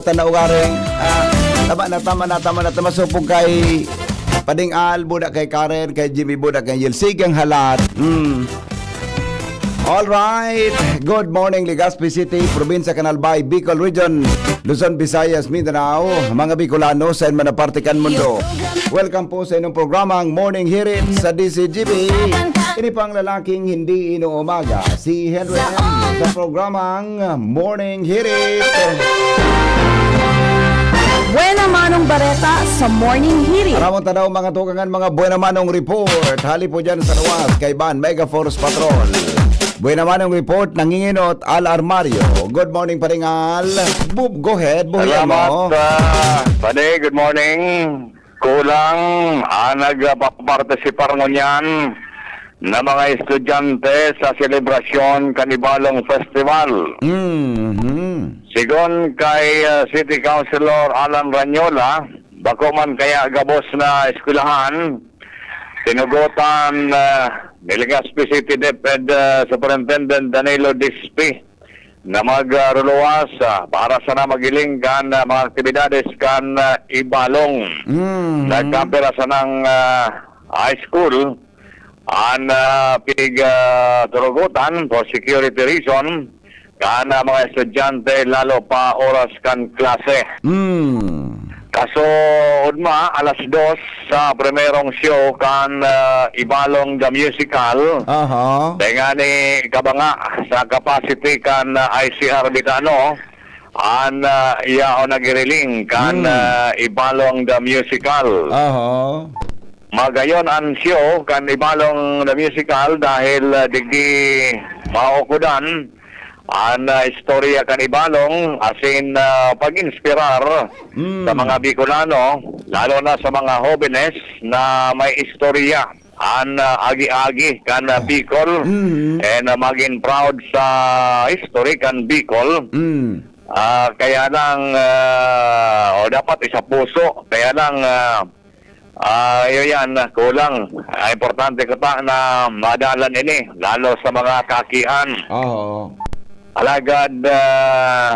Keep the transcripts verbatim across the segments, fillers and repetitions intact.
Tanaw ka rin. Ah, tama na, tama na, tama na, tama. Supog kay Pading Al, buda kay Karen, kay Jimmy, buda kay Angel. Sige ang halat. Mm. All right. Good morning, Legazpi City, Probinsya kan Albay, Bicol Region, Luzon, Visayas, Mindanao, mga Bicolano, sa man na parte kan mundo. Welcome po sa inyong programang Morning Hirit sa D C G B. Ini pang lalaking hindi inuumaga, si Henry M sa programang Morning Hirit. Buena manong bareta sa Morning Hirit. Aramon tanaw, mga tukangan, mga buena manong report. Hali po dyan sa luwas, kay Ban Mega Force Patrol. Buena manong report, nanginginot, Al Armario. Good morning, Paring Al. Bub, go ahead, buhian mo. Salamat, ah, Pade. Good morning. Kulang ang nagpapartisipar ngunyan na mga estudyante sa selebrasyon kan Ibalong Festival. Mhm. Sigon kay, ah, City Councilor Alan Ranyola, bako man kaya gabos na eskwelahan, tinugotan, ah, ni Legazpi City DepEd, ah, Superintendent Danilo Dispi na mag, ah, ruluwas, ah, para sana magiling kan, ah, mga aktibidades kan, ah, Ibalong. Mhm. Nagkampira sanang, ah, high school an, ah, pig, ah, turugotan for security reason kan, ah, mga estudyante, lalo pa oras kan klase. Mm. Kaso, ugma, alas dos sa primerong show kan, ah, Ibalong The Musical. Aha. Dai ngani kabanga sa capacity kan, ah, I C R Bitano, an, ah, yaon na giriling kan, Mm. ah, Ibalong The Musical. Aha. Magayon an show kan Ibalong The Musical dahil, ah, digdi maukodan an, ah, istorya kan Ibalong, asin, ah, pag-inspirar Mm. sa mga Bicolano, lalo na sa mga hobenes na may istorya an, ah, agi-agi kan, ah, Bicol, Mm. eh, na magin proud sa history kan Bicol. Mm. Ah, kaya lang, ah, o dapat isa puso. Kaya lang, ah, ah, yun yan, kulang. Ah, importante kita na madalan ini, lalo sa mga kakian. Oo. Alagad, ah,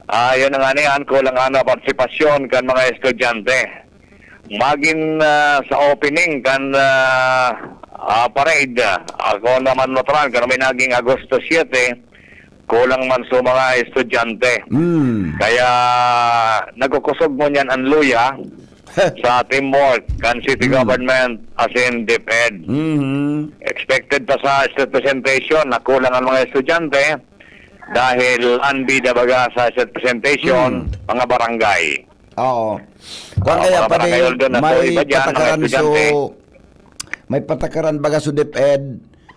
ah, yun na nga niyan, kulang ang partisipasyon kan mga estudyante. Magin, ah, sa opening kan, ah, ah, parade, ah, ako naman natural, kan may naging Agosto siete, kulang man sa mga estudyante. Mm. Kaya nagkukusog ngunyan an luya sa teamwork kan city Mm. government asin DepEd. Mhm. Expected pa sa state presentation na kulang ang mga estudyante dahil an bida baga sa state presentation, Mm. mga barangay. Oo. Kwan Oo, kaya, mga barangay Pade, although na may iba dyan, mga patakaran estudyante. So, may patakaran baga sa DepEd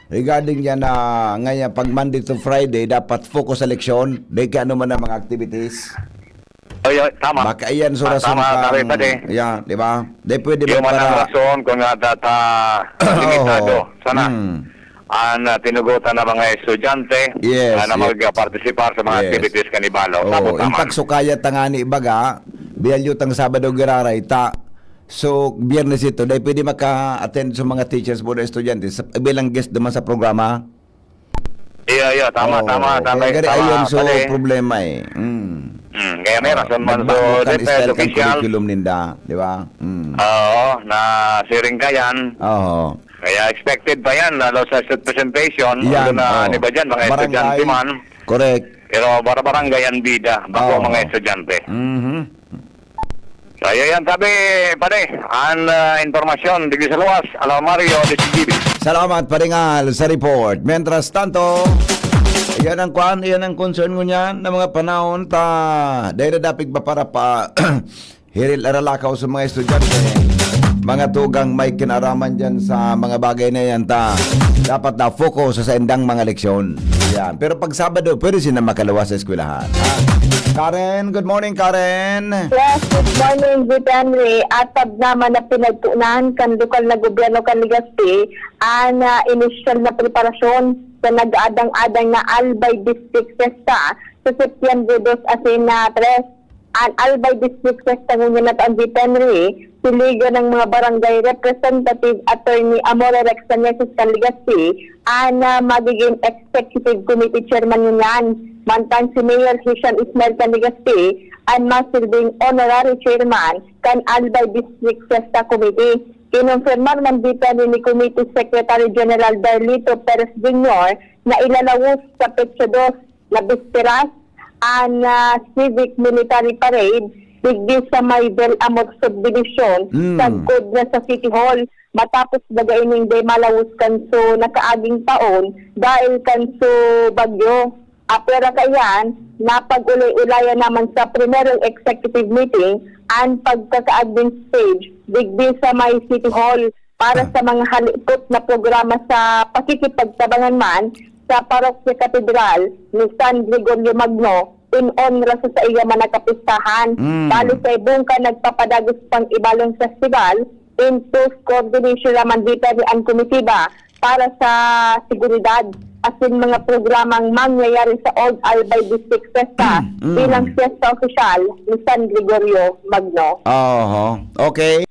regarding yan na ngayon pag Monday to Friday, dapat focus sa leksyon, di kaya ano man ang mga activities. Oy, oy, tama. Baka iyan sa Ah, rason tama, kang, sabi pa di. Yeah, di ba? Di pwede Yung man ang para rason kung nga data Oo. limitado. Sana. Mm. An, ah, tinugutan ng mga estudyante Yes, na, na yes. magpartisipar sa mga Yes. activities kan Ibalong. Oo, Tama, tama. in fact, sukaya tangani baga, biyalyo tang Sabado giraray ta. So, Biyernes ito, dahil pwede maka-attend sa mga teachers mo na estudyante sa, bilang guest naman sa programa. Iya, iya, tama, Oo, tama, tama, kaya gani tama, ayon so pare. problema eh. Mm. Mm, kaya may Oo, rason man nagbago so kan DepEd style kan official. curriculum ninda, di ba? Mm. Oo, na siring ka yan. Oo. Kaya expected pa yan, lalo sa state presentation, Yan, lalo na, oo. ano ba dyan, mga Barangay. estudyante man. Correct. Pero bara barangay ang bida, bako Oo. mga estudyante. Mhm. So, ayan yan, sabi, pare, ang, ah, impormasyon, digdi sa luwas, Alam Mario, D C G B. Salamat, Paringal, sa report. Mientras tanto, yan ang kwan, yan ang concern ngunyan na mga panahon ta, dahil na dapig pa para pa, hiril aralakaw sa mga estudyante. Mga tugang may kinaraman dyan sa mga bagay na yan, ta dapat na focus sa saindang mga leksyon. Yan. Pero pag Sabado, pwede sila makaluwas sa eskwelahan. Ah, Karen, good morning, Karen. Yes, good morning, Good Henry. Atab naman na pinagtuunan kan lokal na gobyerno kan Legazpi ang, ah, inisyal na preparasyon sa nag-aadang-adang na Albay District Fiesta sa Setyembre dos asin na tres. An Albay District Fiesta ngunyan na taon, Henry, siligan ng mga barangay representative, Attorney Amore Rex Saneses kan Legazpi, an, ah, magiging executive committee chairman ngunyan. Mantang si Mayor Hisham Ismail kan Legazpi, an masilbing honorary chairman kan Albay District Fiesta Committee. Kinumpirmar man dito ni Committee Secretary General Darlito Perez Junior na ilalawos sa petsa dos na bisperas an, ah, Civic Military Parade digdi sa may Del Amor Subdivision, Mm. sagkod na sa City Hall, matapos baga ining di malawos kan so nakaaging taon dahil kan so bagyo. Apwera kaiyan, napag-ulay-ulayan naman sa primerong executive meeting an pagkakaaging stage digdi sa may City Hall para Ah. sa mga halipot na programa sa pakikipagtabangan man sa Parokya Katedral ni San Gregorio Magno in honra sa saiya man nakapistahan. Mm. Bali sa Ibungka nagpapadagos pang ibalong festival in close coordination naman dito ni ang komitiba para sa seguridad asin mga programang mangyayari sa Old Albay District Fiesta Mm. bilang fiesta official ni San Gregorio Magno. Oho. Okay.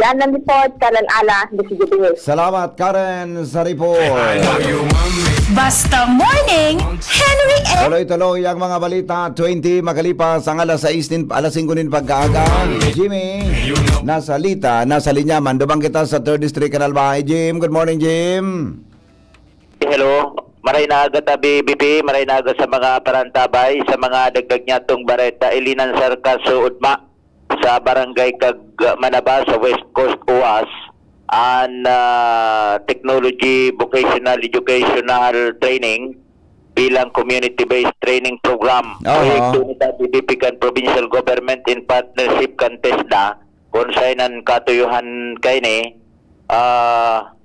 Yan ang report, Karen Ala, D C G News. Salamat, Karen, sa report. Basta Morning, Henry M. Tuloy-tuloy ang mga balita, twenty makalipas ang alas sais nin, alas singko nin pagkaaga. Jimmy, nasa Lita, nasa linya man. Dubang kita sa Third District, Canal Bahay. Jim, good morning, Jim. Hello. Maray na aga tabi, B P. Maray na aga sa mga parantabay, sa mga dagdag niya tong bareta. Ilinan Sarka, Suod Ma, sa Barangay Kag Manaba, sa West Coast, U A S, an, ah, Technology Vocational Educational Training bilang Community-Based Training Program. Oo. Proyekto ni Tabi Bipikan Provincial Government in partnership kan TESDA, kung saan ang katuyuhan kaini, ah,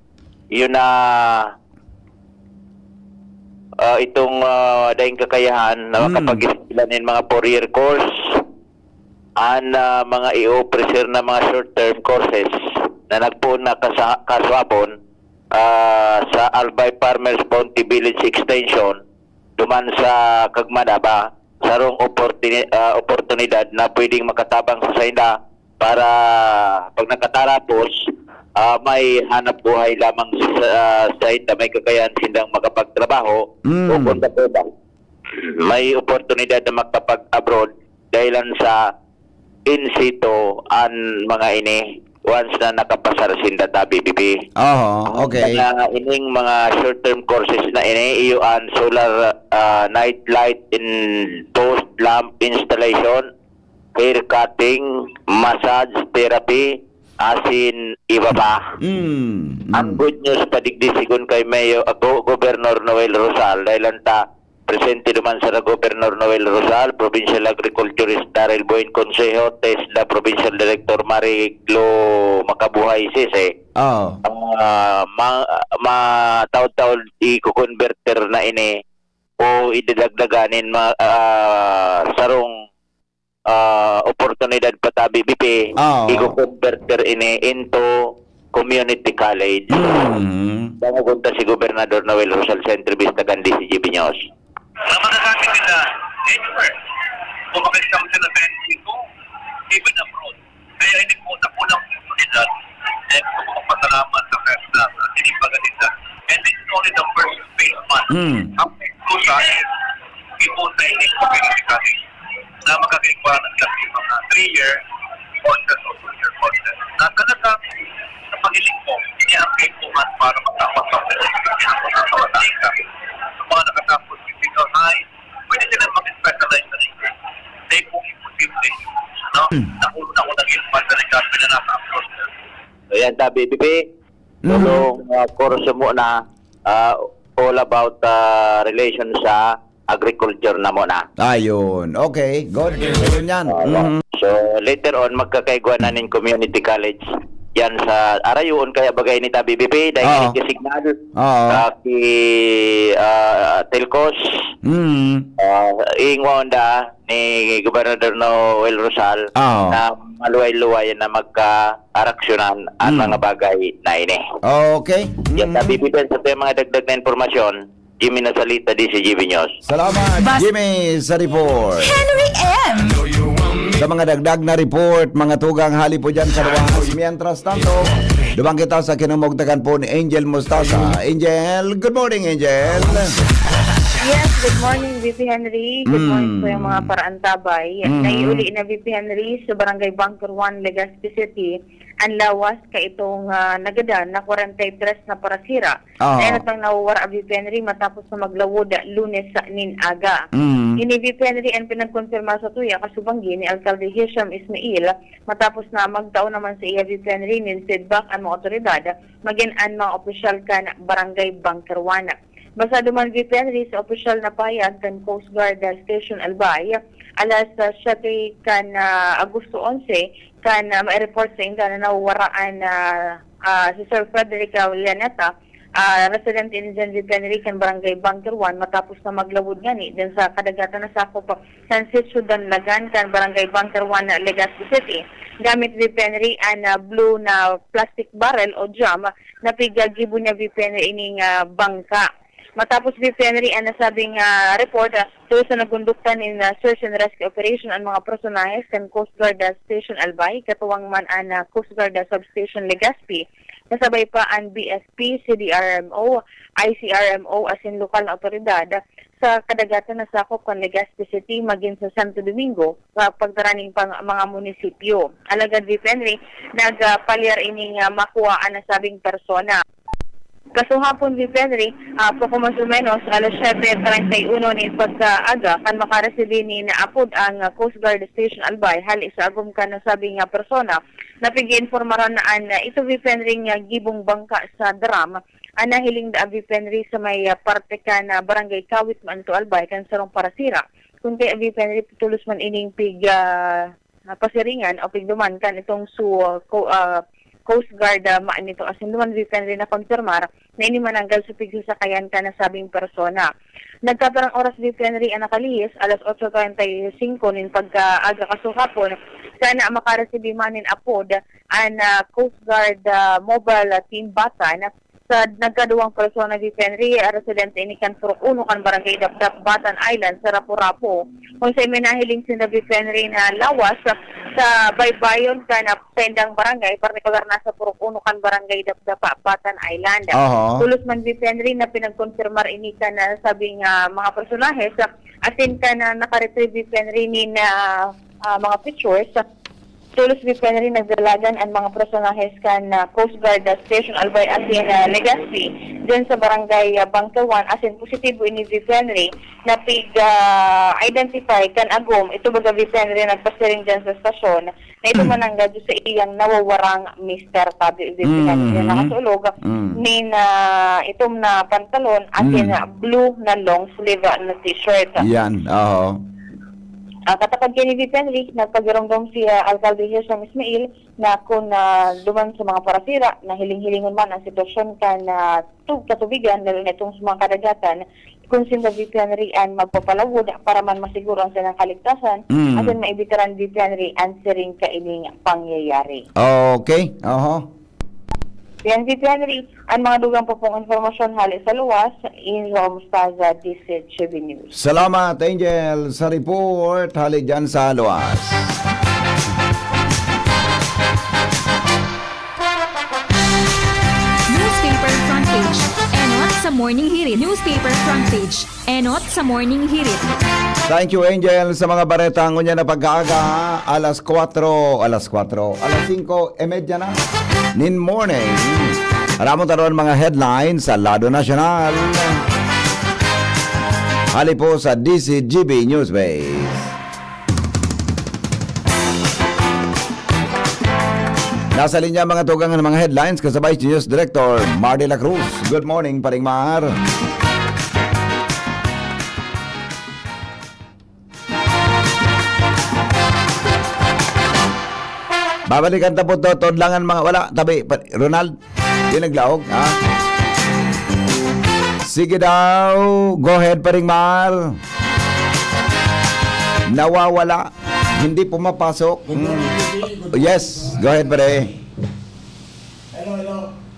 yun na, ah, itong, ah, daing kakayahan na Mm. makapag-eskwela nin mga four-year course, an, ah, mga i-offer na mga short-term courses na nagpoon na kasa-, kaswabon, ah, sa Albay Farmers Bounty Village Extension, duman sa Kagmanaba, sarong oportuni-, ah, oportunidad na pwedeng makatabang sa sainda para pag nakatarapos, ah, may hanap buhay lamang sa, sa sainda, may kakayahan sindang makapagtrabaho Mm. o kung sa iba, may oportunidad na makapag-abroad dahilan sa in situ an mga ini once na nakapasar sinda ta B B B. Oho, okay. Ang mga ining mga short-term courses na ini, iyo an solar, ah, night light in post lamp installation, hair cutting, massage therapy, asin iba pa. Mm, mm. Ang good news pa digdi, sigon kay Mayor, ah, Go-, Governor Noel Rosal, dahil ang ta-, presente duman sa Governor Noel Rosal, Provincial Agriculturist Daryl Boying Consejo, TESDA Provincial Director Marie Glo Makabuhay Sese. Oo. Ah, ma-, mataod-taod iko-converter na ini o idadagdagan nin ma-, ah, sarong, ah, oportunidad pa ta B B P, Oo. iko-converter ini into community college. Mm. Dangogon ta si Gobernador Noel Rosal sa entrevista kan D C G B News. Na magagamit nila anywhere. Kung makikita mo sila sa N C two, even abroad. Kaya ini po, napulang oportunidad. Eh, gusto ko magpasalamat sa FESDA, sa sinimbagan nila. And this is only the first phase man. Mm. Ang phase two sa akin, ipo sa ini, community college. Na makakaiba ng lagi mga three year courses o two year courses. Na talaga, sa pag-iling ko, ini ang kaipuhan para matapos ang mga kabataan ka. Sa mga nakatapos sa junior high, pwede silang mag-specialize sa research. Dahil kung imposible, no? Hmm. Naku, naku, naging pandaligan, pinanasa ang process. So, yan, ta B B P. Mm. Tulong, ah, kurso muna, ah, all about, ah, relation sa agriculture na muna. Ayun. Okay, good. Ayun yan. Ah, Mhm. So, later on, magkakaigwa na nin community college yan sa Arayoon, kaya bagay ni ta B B P, dahil Oo. Ni signal, Oo. ah, ki, ah, Telcos, Mm. ah, iingwaon da ni Gobernador Noel Rosal Oo. na maluway-luway na magkaaraksyonan ang Mm. mga bagay na ini. Okay. Yan, Mm. ta B B P, sa mga dagdag na impormasyon, Jimmy Nasalita, D C G B News. Salamat, Bas- Jimmy, sa report. Henry M. Sa mga dagdag na report, mga tugang, hali po dyan sa luwas. Mientras tanto, dumang kita sa kinumugtakan po ni Angel Mustasa. Angel, good morning, Angel. Yes, Good morning, V P Henry. Good morning po yung mga paraantabay. Naiuli na, V P Henry, sa Barangay Bunker one, Legazpi City, ang lawas kaitong, ah, nagadan na kwarenta y tres na parasira. Oo. Kaya natang nawawara, V P Henry, matapos na maglawod Lunes sa nin aga. Mm. Ini, V P Henry, ang pinagkonfirma sa tuya, kasubanggi ni Alcalde Hisham Ismail, matapos na magtao naman sa iya, V P Henry, nin feedback ang mga otoridad, magin an mga opisyal kan Barangay Bunker one. Basado man, V P Henry, sa opisyal na pahayag kan Coast Guard, ah, Station Albay, alas, ah, siyete kan, ah, Agosto onse, kan, ah, mai-report sa inda na nawawaraan, ah, ah, si Sir Frederick, ah, Villaneta, ah, residente ini dyan, V P Henry, kan Barangay Bunker one, matapos na maglawod ngani dyan sa kadagatan na sakop kan Sitio Danlagan, kan Barangay Bunker one, Legazpi City. Gamit, V P Henry, an, ah, blue na plastic barrel o drum, napigagibo niya, V P Henry, ining, ah, bangka. Matapos, V P Henry, ang nasabing, ah, report, ah, tuloy sa nagkondukta nin, ah, search and rescue operation ang mga personahes kan Coast Guard, ah, Station Albay, katuwang man an, ah, Coast Guard, ah, Substation Legazpi, kasabay pa an B S P, C D R M O, I C R M O, asin lokal na otoridad sa kadagatan na sakop kan Legazpi City magin sa Santo Domingo, sa pagdara nin pang-, mga munisipyo. Alagad, V P Henry, nagpalyar ining, ah, makuha an nasabing persona. Kasuhapon, V P Henry, ah, poko mas o menos alas siyete treinta y uno nin pagkaaga, kan makaresibi nin apod ang, ah, Coast Guard Station Albay, hali sa agom kan nasabing, ah, persona, na pig-iinpormaran na an, ah, ito, V P Henry, nga gibong bangka sa drum, an nahiling da, V P Henry, sa may, ah, parte kan, ah, Barangay Kawit, Manto Albay, kan sarong parasira. Kun kaya, V P Henry, tulos man ining pig, ah, ah, pasiringan o pigduman kan itong su-, co-, ah, Coast Guard, ah, maan nito asin duman, V P Henry, nakonfirmar na ini mananggad sa pigsasakayan kan nasabing persona. Nagkatarang oras, V P Henry, an nakalihis, alas otso treinta y cinco nin pagkaaga kasuhapon, sana makaresibi man nin apod an, ah, Coast Guard, ah, Mobile, ah, Team Batan sa nagkaduwang persona, V P Henry, ah, residente ini kan Purok Uno kan Barangay Dapdap, Batan Island, sa Rapu-Rapu. Kun sa may nahiling sinda, V P Henry, na lawas sa baybayon kan, ah, saindang barangay, partikular na sa Purok Uno kan Barangay Dapdapa, Batan Island. Aha. Tulos man, V P Henry, na pinagkonfirmar ini kan, ah, sabing, ah, mga personahes, ah, asin kan, ah, nakaretrieve, V P Henry, nin, ah, ah, mga pictures. Tulos, V P Henry, nagdalagan an mga personahes kan, ah, Coast Guard, ah, Station Albay asin, ah, Legazpi, dyan sa Barangay, ah, Bunker one, asin positibo ini, V P Henry, na pig, ah, identify kan agom. Ito baga, V P Henry, nagpasiring dyan sa estasyon na ito mananggad sa iyang nawawarang mister, sabi, V P Henry, na nakasulog nin, ah, itom na pantalon asin, ah, blue na long sleeve, ah, na t-shirt. Yan, oo. Ah, katakod kini, V P Henry, nagpagiromdom si, ah, Alcalde Hisham Ismail na kun, ah, duman sa mga parasira, na hiling-hilingon man ang sitwasyon kan, ah, tu-, katubigan, lalo na itong sa mga kadagatan, kun sinda, V P Henry, an magpapalawod para man masiguro ang silang kaligtasan, asin maibitaran, V P Henry, an siring kaining pangyayari. Okay, oho. Yan, V P Henry, ang mga dugang pa pong impormasyon hali sa luwas, in Ramos Plaza, D C G B News. Salamat, Angel, sa report hali dyan sa luwas. Newspaper Front Page. Enot sa Morning Hirit. Newspaper Front Page. Enot sa Morning Hirit. Thank you, Angel, sa mga bareta ngunyan na pagkaaga, alas kwatro, alas kwatro, alas singko y medya na nin morning. Aramon taron mga headlines sa lado nasyonal. Hali po sa D C G B Newsbase. Nasa linya mga tugang ng mga headlines kasabay si News Director Mar de la Cruz. Good morning, Paring Mar. Babalikan ta po to, todlangan mga wala. Tabi, pa-, Ronald, yung naglaog, ha? Sige daw, go ahead, Paring Mar. Nawawala, hindi pumapasok. Mm. Yes, go ahead, pare. Hello, hello.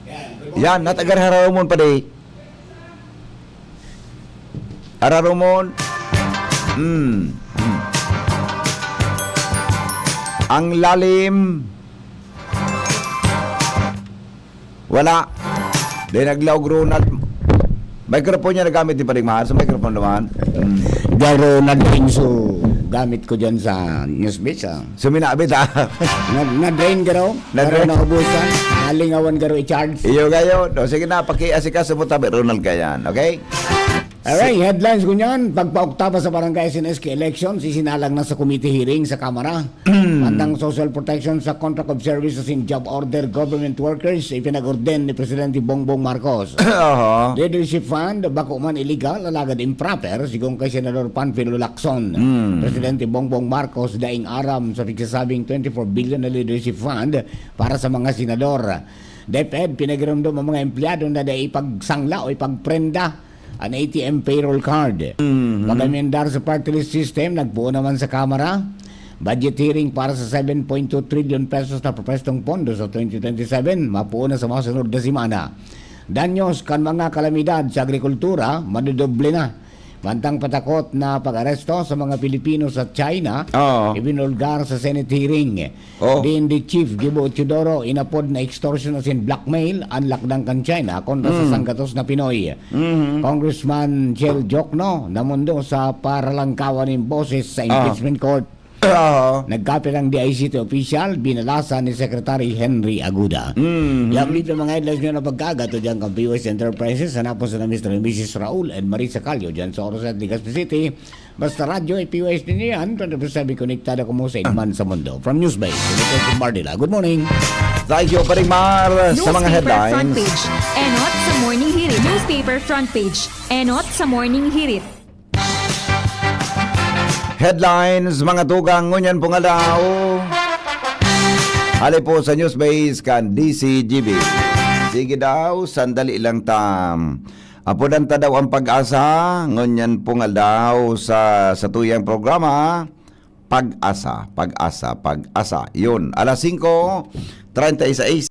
Yan, good morning. Yan, natagar hararumon, pare. Ararumon. Mm. Mm. Ang lalim. Wala. Di naglaog, Ronald. Microphone niya nagamit ni Paring Mar. Sa microphone naman. Garo na-drain so gamit ko dyan sa Newsbeat, ah. Suminabit, ah. Na, na-drain garo. Na-drain. Garo naubusan. Nalingawan garo i-charge. Iyo gayo. O, sige na, pakiasikaso mo tabi, Ronald, kayan. Okay? Alright, headlines ko niyan. Pagpaoktaba sa barangay S N S K elections, isinalang na sa committee hearing sa Kamara. Bandang social protection sa contract of service asin job order government workers, ipinag-orden ni Presidente Bongbong Marcos. Aha. Leadership fund, bako man illegal, alagad improper, sigon kay Senador Panfilo Lacson. Mm. Presidente Bongbong Marcos daing aram sa pigsasabing twenty-four billion na leadership fund para sa mga senador. DepEd, pinagiromdom ang mga empleyado na dai ipagsangla o ipagprenda an A T M payroll card. Mhm. Pag-amendar sa party list system, nagpoon naman sa Kamara. Budget hearing para sa seven point two trillion pesos na propwestong pondo sa twenty twenty-seven, mapoon na sa masunod na semana. Danyos kan mga kalamidad sa agrikultura, madodoble na. Mantang patakot na pag-aresto sa mga Pilipino sa China, Oo. ibinulgar sa Senate hearing. Oh. D N D Chief Gibo Teodoro, inapod na extortion asin blackmail an lakdang kan China kontra sa Hmm. sanggatos na Pinoy. Mhm. Congressman Chel Diokno namundo sa paralangkawan nin boses sa Ah. impeachment court. Ah. Nagkapit ang D I C T official, binalasan ni Secretary Henry Aguda. Mhm. Yan, mga headlines nyo na pagkagato dyan kan P O S Enterprises. Hanapon sa na Mister and Missus Raul and Marisa Calio dyan sa Orosat, Legazpi City. Basta radyo, i-P O S ninyo yan. Twenty-four seven konektado kamo sa iman sa mundo. From Newsbase, Senator Mardi La. Good morning. Thank you, Paring Mar, sa mga Newspaper front headlines. Page, enot sa Morning Hirit. Newspaper front page, enot sa Morning Hirit. Headlines, mga tugang, ngunyan pong aldaw. Hali po sa Newsbase kan D C G B. Sige daw, sandali lang tam. Apodan ta daw ang Pag-asa, ngunyan pong aldaw sa, sa tuyang programa, Pag-asa, Pag-asa, Pag-asa. Yun, alas singko treinta y seis.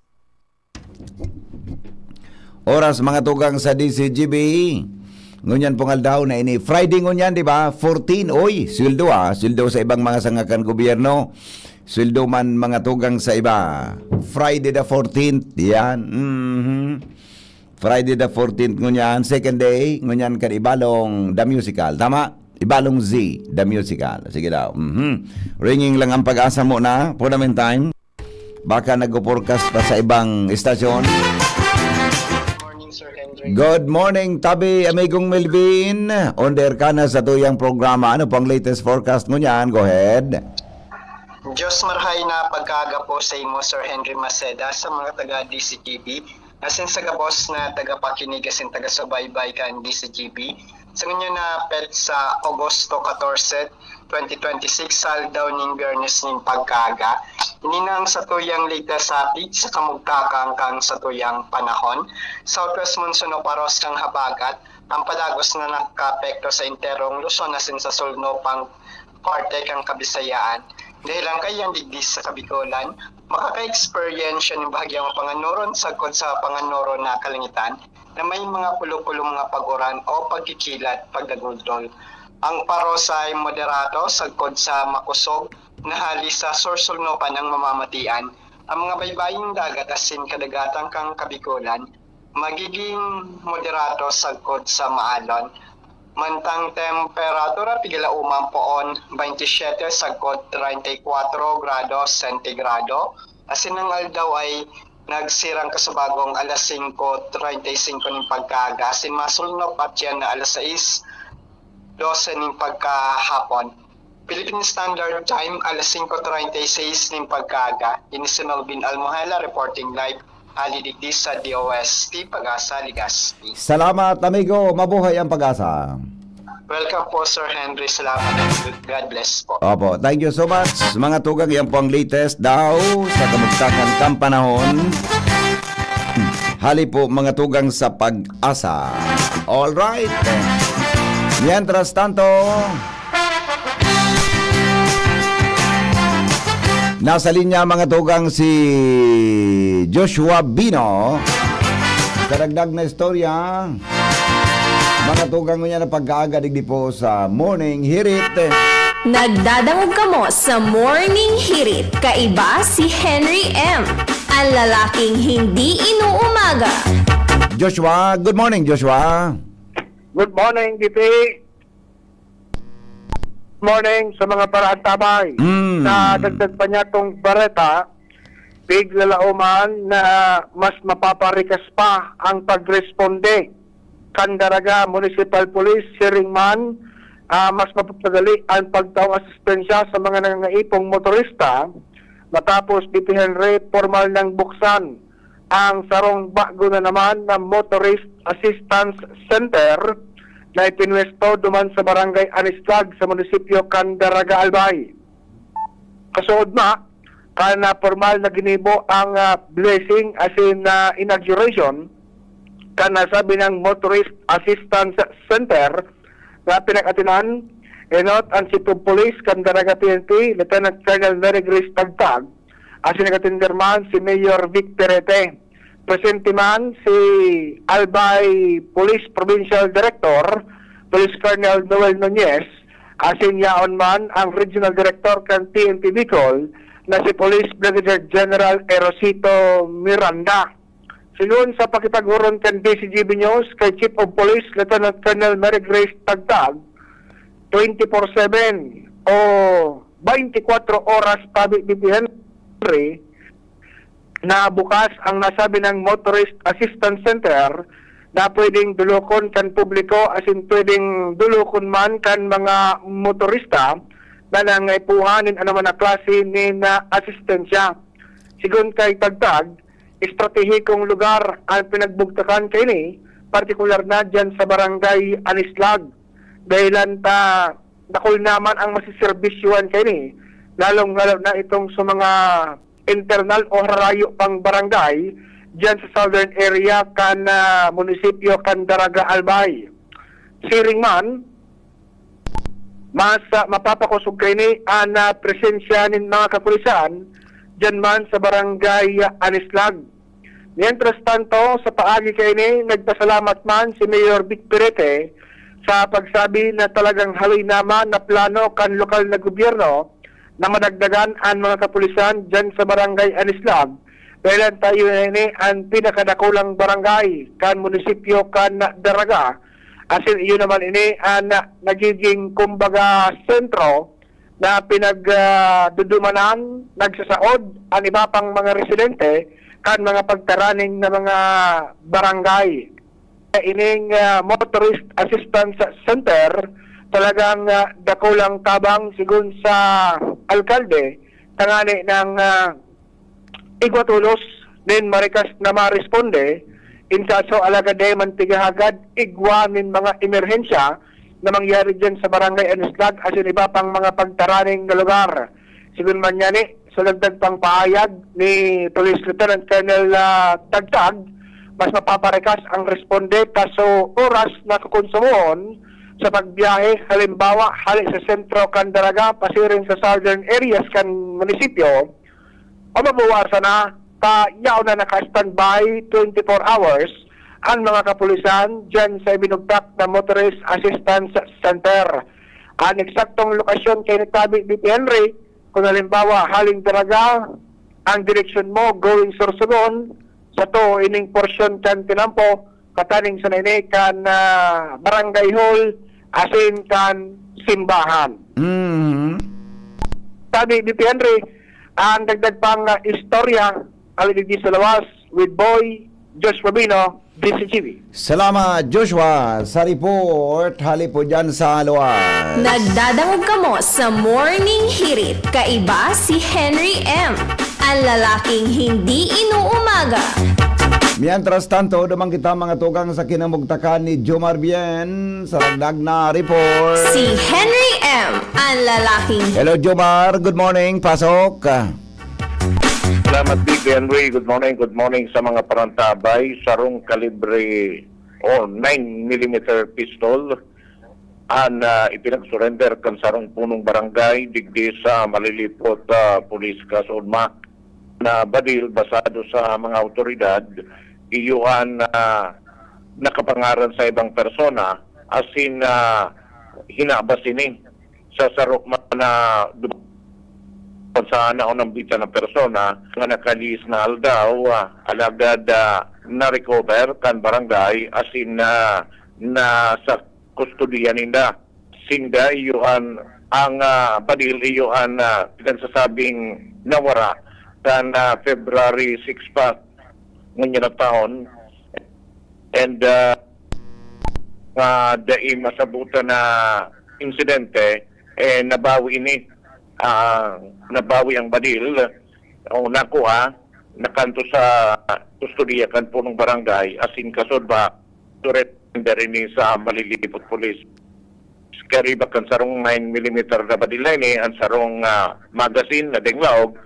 Oras, mga tugang sa D C G B. Ngunyan pong aldaw na ini. Friday ngunyan, di ba? Fourteen. Oy, sweldo, ah. Sweldo sa ibang mga sanga kan gobyerno. Sweldo man, mga tugang, sa iba. Friday the fourteenth. Yan. Mhm. Friday the fourteenth ngunyan, second day, ngunyan kan Ibalong The Musical. Tama? Ibalong Z, The Musical. Sige daw. Mhm. Ringing lang ang Pag-asa muna. For the meantime, baka nag-forecast pa sa ibang istasyon. Morning, Sir Henry. Good morning, tabi, amigong Melvin. On the air ka na sa tuyang programa. Ano pang latest forecast mo niyan? Go ahead. Diyos marhay na pagkaaga po sa imo, Sir Henry Maceda, sa mga taga D C G B, asin sa gabos na tagapakinig asin taga-subaybay kan D C G B. Sa ngunyan na petsa, Agosto catorce, twenty twenty-six, sa aldaw nin Biyernes nin pagkaaga, ini na ang satuyang latest update sa kamugtakan kan satuyang panahon. Southwest monsoon o paros kan habagat, ang padagos na nakaapekto sa enterong Luzon asin sa sulnopang parte kan Kabisayaan. Dahelan kaiyan digdi sa Kabikolan, makaka-eksperyensya nin bahagyang mapanganoron sagkod sa panganoron na kalangitan na may mga pulo-pulo mga pag-uran o pagkikilat, pagdagultol. Ang paros ay moderato sagkod sa makosog na hali sa sursulnopan ang mamamatian. Ang mga baybaying dagat asin kadagatan kan Kabikolan, magiging moderato sagkod sa maalon. Mantang temperatura, pigalaoman poon, twenty-seven sagkod treinta y cuatro grados sentigrado. Asin ang aldaw ay nagsirang kasubagong alas singko treinta y cinco nin pagkaaga. Asin masulnop at yan na alas sais dose nin pagkahapon. Philippine Standard Time, alas singko treinta y seis nin pagkaaga. Ini si Melvin Almohela reporting live, hali digdi sa D O S T Pag-asa, Legazpi. Salamat, amigo. Mabuhay ang Pag-asa. Welcome po, Sir Henry. Salamat. God bless po. Opo, thank you so much. Mga tugang, yan po ang latest daw sa kamugtakan kan panahon. Hali po, mga tugang, sa Pag-asa. All right. Mientras tanto, nasa linya, mga tugang, si Joshua Bino. Karagdag na istorya. Mga tugang, ngunyan na pagkaaga digdi po sa Morning Hirit. Nagdadangog kamo sa Morning Hirit. Kaiba si Henry M, ang lalaking hindi inuumaga. Joshua, good morning, Joshua. Good morning, D P. Morning sa mga paraantabay. Mm. Sa dagdag pa niya tong bareta, piglalauman na mas mapaparikas pa ang pagresponde kan Daraga Municipal Police, siring man, ah, mas mapapadali ang pagtaong asistensya sa mga nangangaipong motorista matapos dipihan re formal nang buksan ang sarong bago na naman na Motorist Assistance Center na ipinwesto duman sa Barangay Anislag sa munisipyo kan Daraga, Albay. Kasuod na, kan, ah, formal na ginibo ang, ah, blessing as in, ah, inauguration kan nasabi ng Motorist Assistance Center na pinag-atinan, enot ang Chief of Police kan Daraga P N P, Lieutenant Colonel Mary Grace Tagtag, asin nag-atender man si Mayor Vic Perete. Presente man si Albay Police Provincial Director, Police Colonel Noel Nunez, asin yaon man ang Regional Director kan P N P Bicol na si Police Brigadier General Erosito Miranda. Sigon sa pakipaghuron kan D C G B News kay Chief of Police Lieutenant Colonel Mary Grace Tagtag, twenty-four seven o twenty-four oras tabi, Bibi Henry, na bukas ang nasabi ng Motorist Assistance Center na pwedeng dulokon kan publiko, asin pwedeng dulokon man kan mga motorista na nangaipuhan nin anoman na klase nin, ah, asistensya. Sigon kay Tagtag, estratehikong lugar ang pinagbugtakan kaini, partikular na diyan sa Barangay Anislag. Dahilan ta dakul naman ang masiserbisyohan kaini, lalong-lalo na itong sa mga internal o harayo pang barangay diyan sa southern area kan, ah, munisipyo kan Daraga, Albay. Siring man, mas, ah, mapapakosog kaini an, ah, presensya nin mga kapulisan diyan man sa Barangay Anislag. Mientras tanto, sa paagi kaini, nagpasalamat man si Mayor Vic Perete sa pagsabi na talagang haloy naman na plano kan lokal na gobyerno na madagdagan an mga kapulisan diyan sa Barangay Anislag. Dahilan ta iyo na ini an pinakadakulang barangay kan munisipyo kan Daraga. Asin iyo naman ini an nagiging, kumbaga, sentro na pinag, ah, dudumanan, nagsasaod an iba pang mga residente kan mga pagtaraning na mga barangay. Ining, ah, Motorist Assistance Center, talagang, ah, dakulang tabang, sigon sa alkalde, tangani nang, ah, igwa tolos nin marikas na maresponde, in kaso alagad dai man tigahagad igwa nin mga emerhensya na mangyari diyan sa Barangay Anislag asin iba pang mga pagtaraning na lugar. Sigon man niya ni, sa dagdag pang pahayag ni Police Lieutenant Colonel, ah, Tagtag, mas mapaparikas ang responde ta sa oras na kukonsumohon sa pagbiyahe, halimbawa, hali sa sentro kan Daraga pasiring sa southern areas kan munisipyo, o mabawasan na, ta yaon na naka-standby twenty-four hours ang mga kapulisan diyan sa ibinugtak na Motorist Assistance Center. Ang eksaktong lokasyon kay nagtabi ni P Henry, kung halimbawa, haling Daraga ang direksyon mo going Sorsogon, sa to ining porsyon kan tinampo, kataning sa ini kan, ah, barangay hall, asin kan simbahan. Mhm. Sabi ni P Henry, ang dagdag pang, ah, istorya, hali digdi sa lawas, with Boy Josh Robino, D C G B. Salamat, Joshua, sa report hali po dyan sa luwas. Nagdadangog kamo sa Morning Hirit. Kaiba si Henry M, ang lalaking hindi inuumaga. Mientras tanto, duman kita, mga tugang, sa kinamugtakan ni Jomar Bien sa dagdag na report. Si Henry M, ang lalaking Hello, Jomar. Good morning. Pasok. Salamat, Big Henry. Good morning, good morning sa mga parantabay. Sarong kalibre o nine millimeter pistol an, ah, ipinag-surrender kan sarong punong barangay digdi sa Malilipot, ah, Police Kasudma na badil basado sa mga awtoridad, iyo an, ah, nakapangaran sa ibang persona, asin, ah, hinabas ini sa saro man na dub-, sa naunang bita na persona nga nakalihis na aldaw, ah, alagad, ah, na-recover kan barangay asin, ah, nasa kustodiya ninda. Sinda iyo an Ang, ah, badil iyo an, ah, pinagsasabing nawara kan, ah, February six pa ngunyan na taon. And, ah, nga dai masabutan na insidente, eh, nabawi ini. Ah, nabawi ang badil o nakuha, nakanto sa kustodiya kan punong barangay, asin kasunod ba, surrender ini sa Malilipot Police. Kariba kan sarong nine millimeter na badil na ini, ang sarong, ah, magazine na denglaog,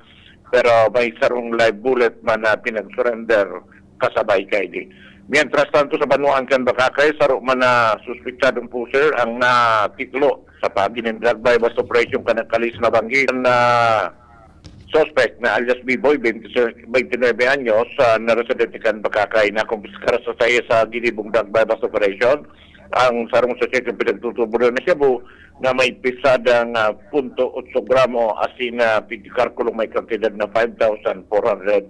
pero may sarong live bullet man na pinag-surrender kasabay kaini. Mientras tanto, sa banwaan kan Bacacay, saro man na suspetsadong pusher ang natiklo sa paagi nin drug buy-bust operation kan nagkalis na banggi na suspect na alias B-Boy, twenty-six, twenty-nine anyos, ah, na residente kan Bacacay, nakumpiskar sa saya sa ginibong drug buy-bust operation ang sarong sachet ng pinagtutuburan na shabu na may pisadang, ah, punto otso gramo, asin, ah, pigkarkulong may kantidad na five thousand four hundred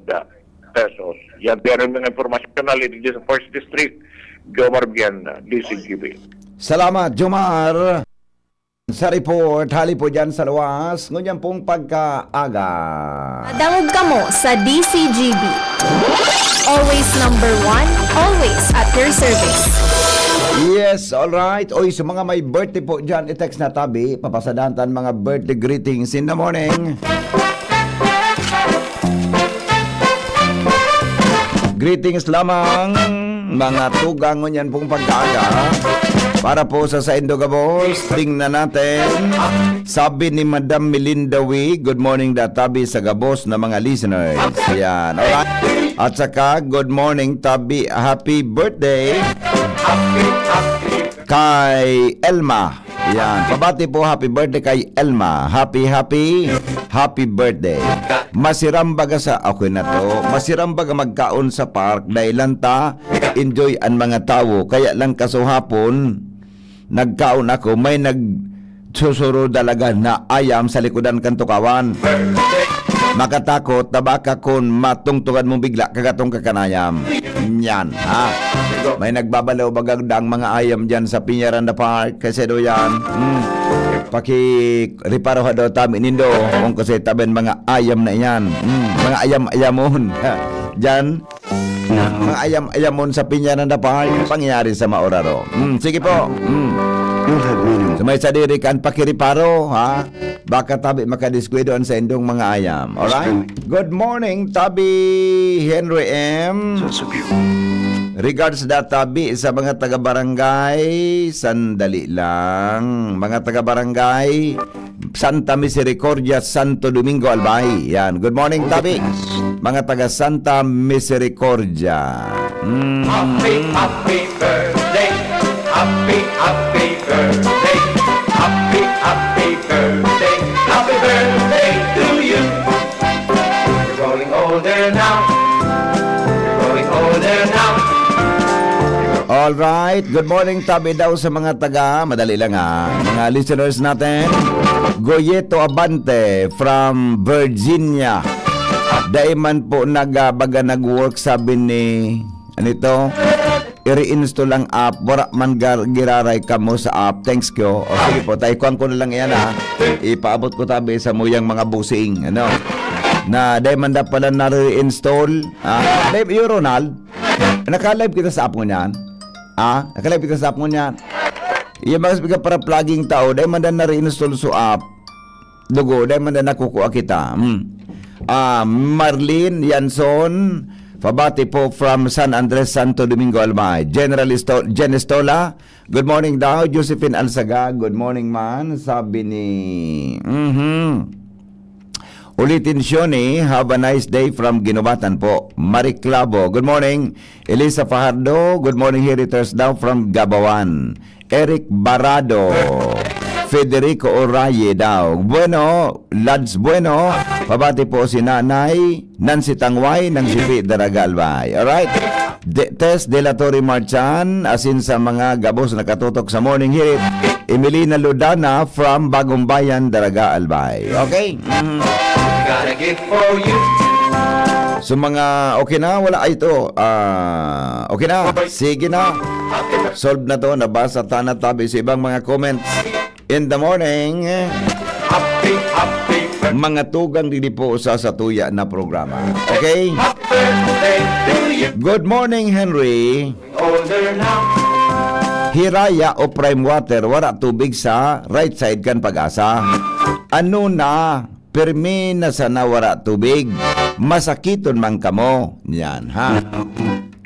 pesos. Yan, pero mga impormasyon na dito sa First District, Jomar Bian, D C G B. Salamat, Jomar. Sa report, hali po dyan sa luwas, ngunyan pong pagkaaga. Madangog kamo sa D C G B. Always number one, always at your service. Yes, all right. Oy, sa mga may birthday po dyan, i-text na tabi. Papasadahan tan mga birthday greetings in the morning. Greetings lamang, mga tugang, ngunyan pong pagkaaga. Para po sa saindo gabos, tingnan natin. Sabi ni Madam Melinda Wee, "Good morning, da tabi sa gabos na mga listeners." Yan, alright. At saka, "Good morning, tabi. Happy birthday." Kay Elma. Yan. Pabati po, happy birthday kay Elma. Happy, happy, happy birthday. Masiram baga sa, okay na to. Masiram baga magkaon sa park, dahil lang ta, enjoy ang mga tawo. Kaya lang kasuhapon, nagkaon ako, may nagsusuro talaga na ayam sa likodan kan tukawan. Makatakot na baka kun matungtungan mo bigla, kagatong ka kan ayam. Yan, ha? May nagbabalaw baga dang mga ayam dyan sa Peñaranda Park, kasi do yan. Hmm. Pakireparo ha daw tami nindo, kung kasi tabi mga ayam na yan. Hmm. Mga ayam-ayamon. Dyan, mga ayam-ayamon sa Peñaranda Park, pangyayari sa Mauraro. Hmm, sige po. Hmm. Sa may sadiri kan pakireparo, ha? Baka tabi makadiskuido an saindong mga ayam. Alright? Good morning, Tabi Henry M. Regards da tabi sa mga taga-barangay. Sandali lang. Mga taga-barangay Santa Misericordia, Santo Domingo, Albay. Yan. Good morning, tabi. Mga taga Santa Misericordia. Mm. Happy, happy birthday. Happy, happy birthday. Happy, happy birthday. Happy birthday to you. You're growing older now. You're growing older now. All right. Good morning, tabi daw sa mga taga, madali lang ha, mga listeners natin. Goyeto Abante from Virginia. Dai man po nag, ah, baga nag-work, sabi ni, ano ito? I-reinstall ang app. Wala man gar-, giraray kamo sa app. Thanks ko. O sige po, tayo kuhan ko na lang yan ha. Ipaabot ko tabi sa muyang mga busing. Ano? Na dai man da pala na-reinstall. Ah, dai, yo, Ronald, naka-live kita sa app mo niyan. Ah, naka-live kita sa app mo niyan. Yung mga speaker para plugging tao, dai man da na-reinstall sa app. Dugo, dai man da nakukuha kita. Hmm. Ah, Marlene Yanson, pabati po from San Andres, Santo Domingo, Albay. General Esto-, Jen Estola, good morning daw. Josephine Alsaga, good morning man. Sabi ni, mhm. Ulitin siya ni, have a nice day from Guinobatan po. Marie Clavo, good morning. Elisa Fajardo, good morning, Heriters daw from Gabawan. Eric Barado, Federico Oraye daw. Bueno, Lads Bueno, pabati po si Nanay Nancy Tangway ng Sipi, Daraga, Albay. Alright. De, Tess De La Torre Marchan, asin sa mga gabos na katutok sa Morning Hit, Emelina Lodana from Bagong Bayan, Daraga, Albay. Okay? Mhm. Got a gift for you. So, mga okay na, wala, ay, ito. Ah, okay na. Sige na. Solve na to. Nabasa ta na tabi sa ibang mga comments. in the morning. Happy, happy birthday. Mga tugang didi po sa satuya na programa. Okay? Happy birthday to you. Good morning, Henry. Older now. Hiraya o prime water, wala tubig sa right side kan Pag-asa. Ano na, pirmi na sana wala tubig. Masakiton man kamo. Yan, ha?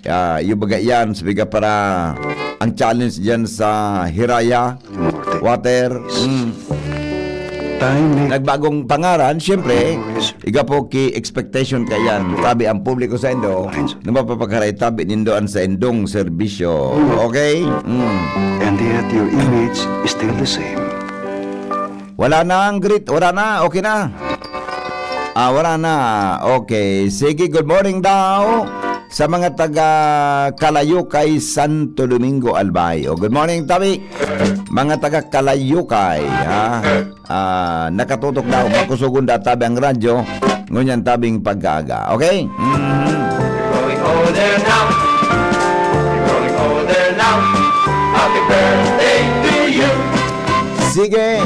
Ah, yung baga yan, sabi ka para ang challenge dyan sa Hiraya, water. Mm. Time may Nagbagong pangaran, siyempre, iga po ki expectation ka yan. Tabi ang publiko sa Indo, na mapapagharay tabi nindo an sa indong serbisyo. Okay? Mm. And yet your image is still the same. Wala na ang greet. Wala na. Okay na. Ah, wala na. Okay. Sige, good morning daw sa mga taga Kalayukay, Santo Domingo, Albay. O, good morning, tabi. Mga taga Kalayukay, ha? Ah, nakatutok daw. Makusugon da tabi ang radyo. Ngunyan tabing pagkaaga. Okay? Mhm. Growing older now. Growing older now. Happy birthday to you. Sige.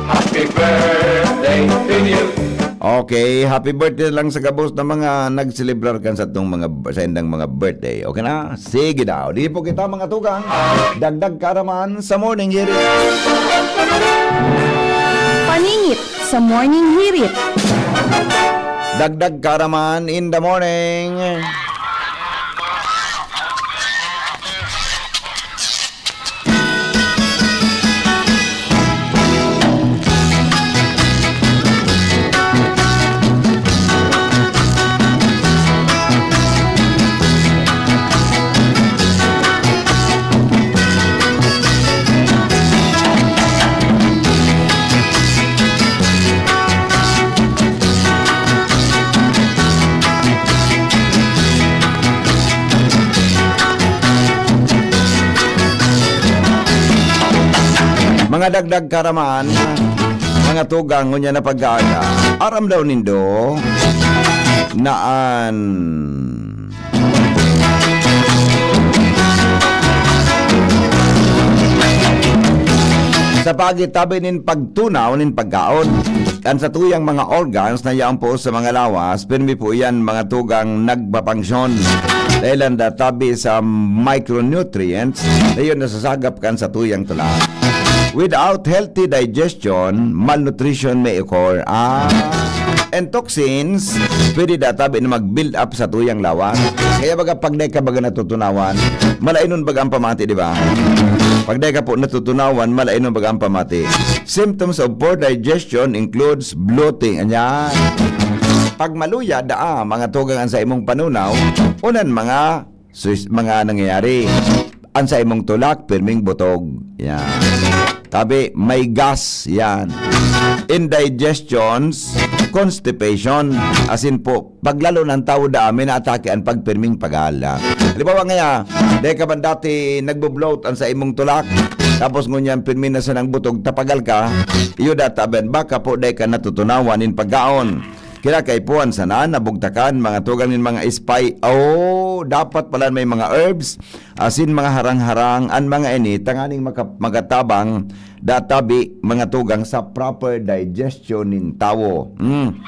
Happy birthday to you. Okay, happy birthday lang sa gabos na mga nagselebrar kan sa atong mga, sa indang mga birthday. Okay na? Sige daw. Di po kita mga tugang. Dagdag karaman sa Morning Hirit. Paningit sa Morning Hirit. Dagdag karaman in the morning. Mga dagdag karaman, mga tugang, ngunyan na pag-aaga. Aram daw nindo na an Sa pagitabi nin pagtunaw nin pagkaon, an satuyang mga organs na yaon po sa mga lawas, pirmi po iyan mga tugang nagpapangsyon. Dahil an databi sa micronutrients na iyon nasasagap kan satuyang tulak. Without healthy digestion, malnutrition may occur. Ah, and toxins, pwede databi na mag-build up sa tuyang lawas. Kaya baga pag dai ka baga natutunawan, malainon baga ang pamati, di ba? Pag dai ka po natutunawan, malainon baga ang pamati. Symptoms of poor digestion includes bloating. Anyan. Pag maluya, daa, mga tugang an sa imong panunaw, unan mga sus-, mga nangyayari. An sa imong tulak, pirming butog. Yan. Tabi, may gas. Yan. Indigestions, constipation. Asin po, paglalo ng tao daan, may naatake an pagpirming pagal. Ha? Halimbawa ngaya, dahil ka man dati nagbo-bloat an sa imong tulak, tapos ngunyan pirmi na sanang butog, tapagal ka, iyo databen, baka po dahil ka natutunawan in pagkaon. Kinakaipuhan sana, nabugtakan, mga tugang nin mga spy. Oh, dapat pala may mga herbs, asin mga harang-harang, an mga ini, tanganing maka-, magatabang, databi, mga tugang sa proper digestion nin tawo. Mm.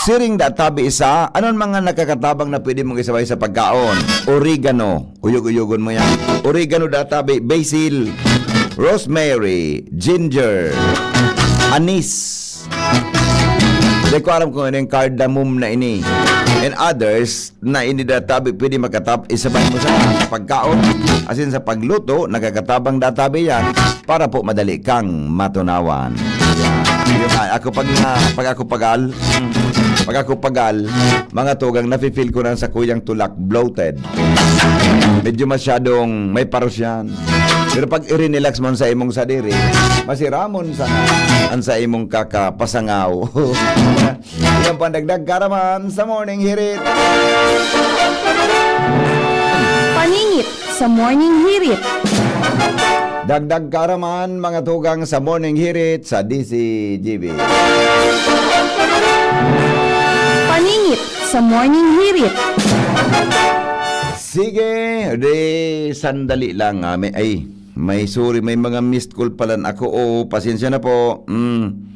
Siring databi isa, anon mga nakakatabang na pwede mong isabay sa pagkaon? Oregano. Uyog-uyogon mo yan. Oregano databi, basil, rosemary, ginger, anise. Di ko alam kung ano yung cardamom na ini. And others na ini databi pwede makatap, isabay mo sa pagkaon. Asin sa pagluto, nakakatabang databi yan para po madali kang matunawan. Yan. Yun nga, ako pag na, pag ako pagal, pag ako pagal, mga tugang, nafe-feel ko na sa kuyang tulak, bloated. Medyo masyadong may paros yan. Pero pag irinelax mo sa imong sadiri, masiramon sana an sa imong kakapasangaw. Yan po ang dagdag karaman sa Morning Hirit. Paningit sa Morning Hirit. Dagdag karaman, mga tugang sa Morning Hirit sa D C G B. Paningit sa Morning Hirit. Sige, di sandali lang, ah, may, ay, May sorry, may mga missed call pala ako. Oo, pasensya na po. Mm.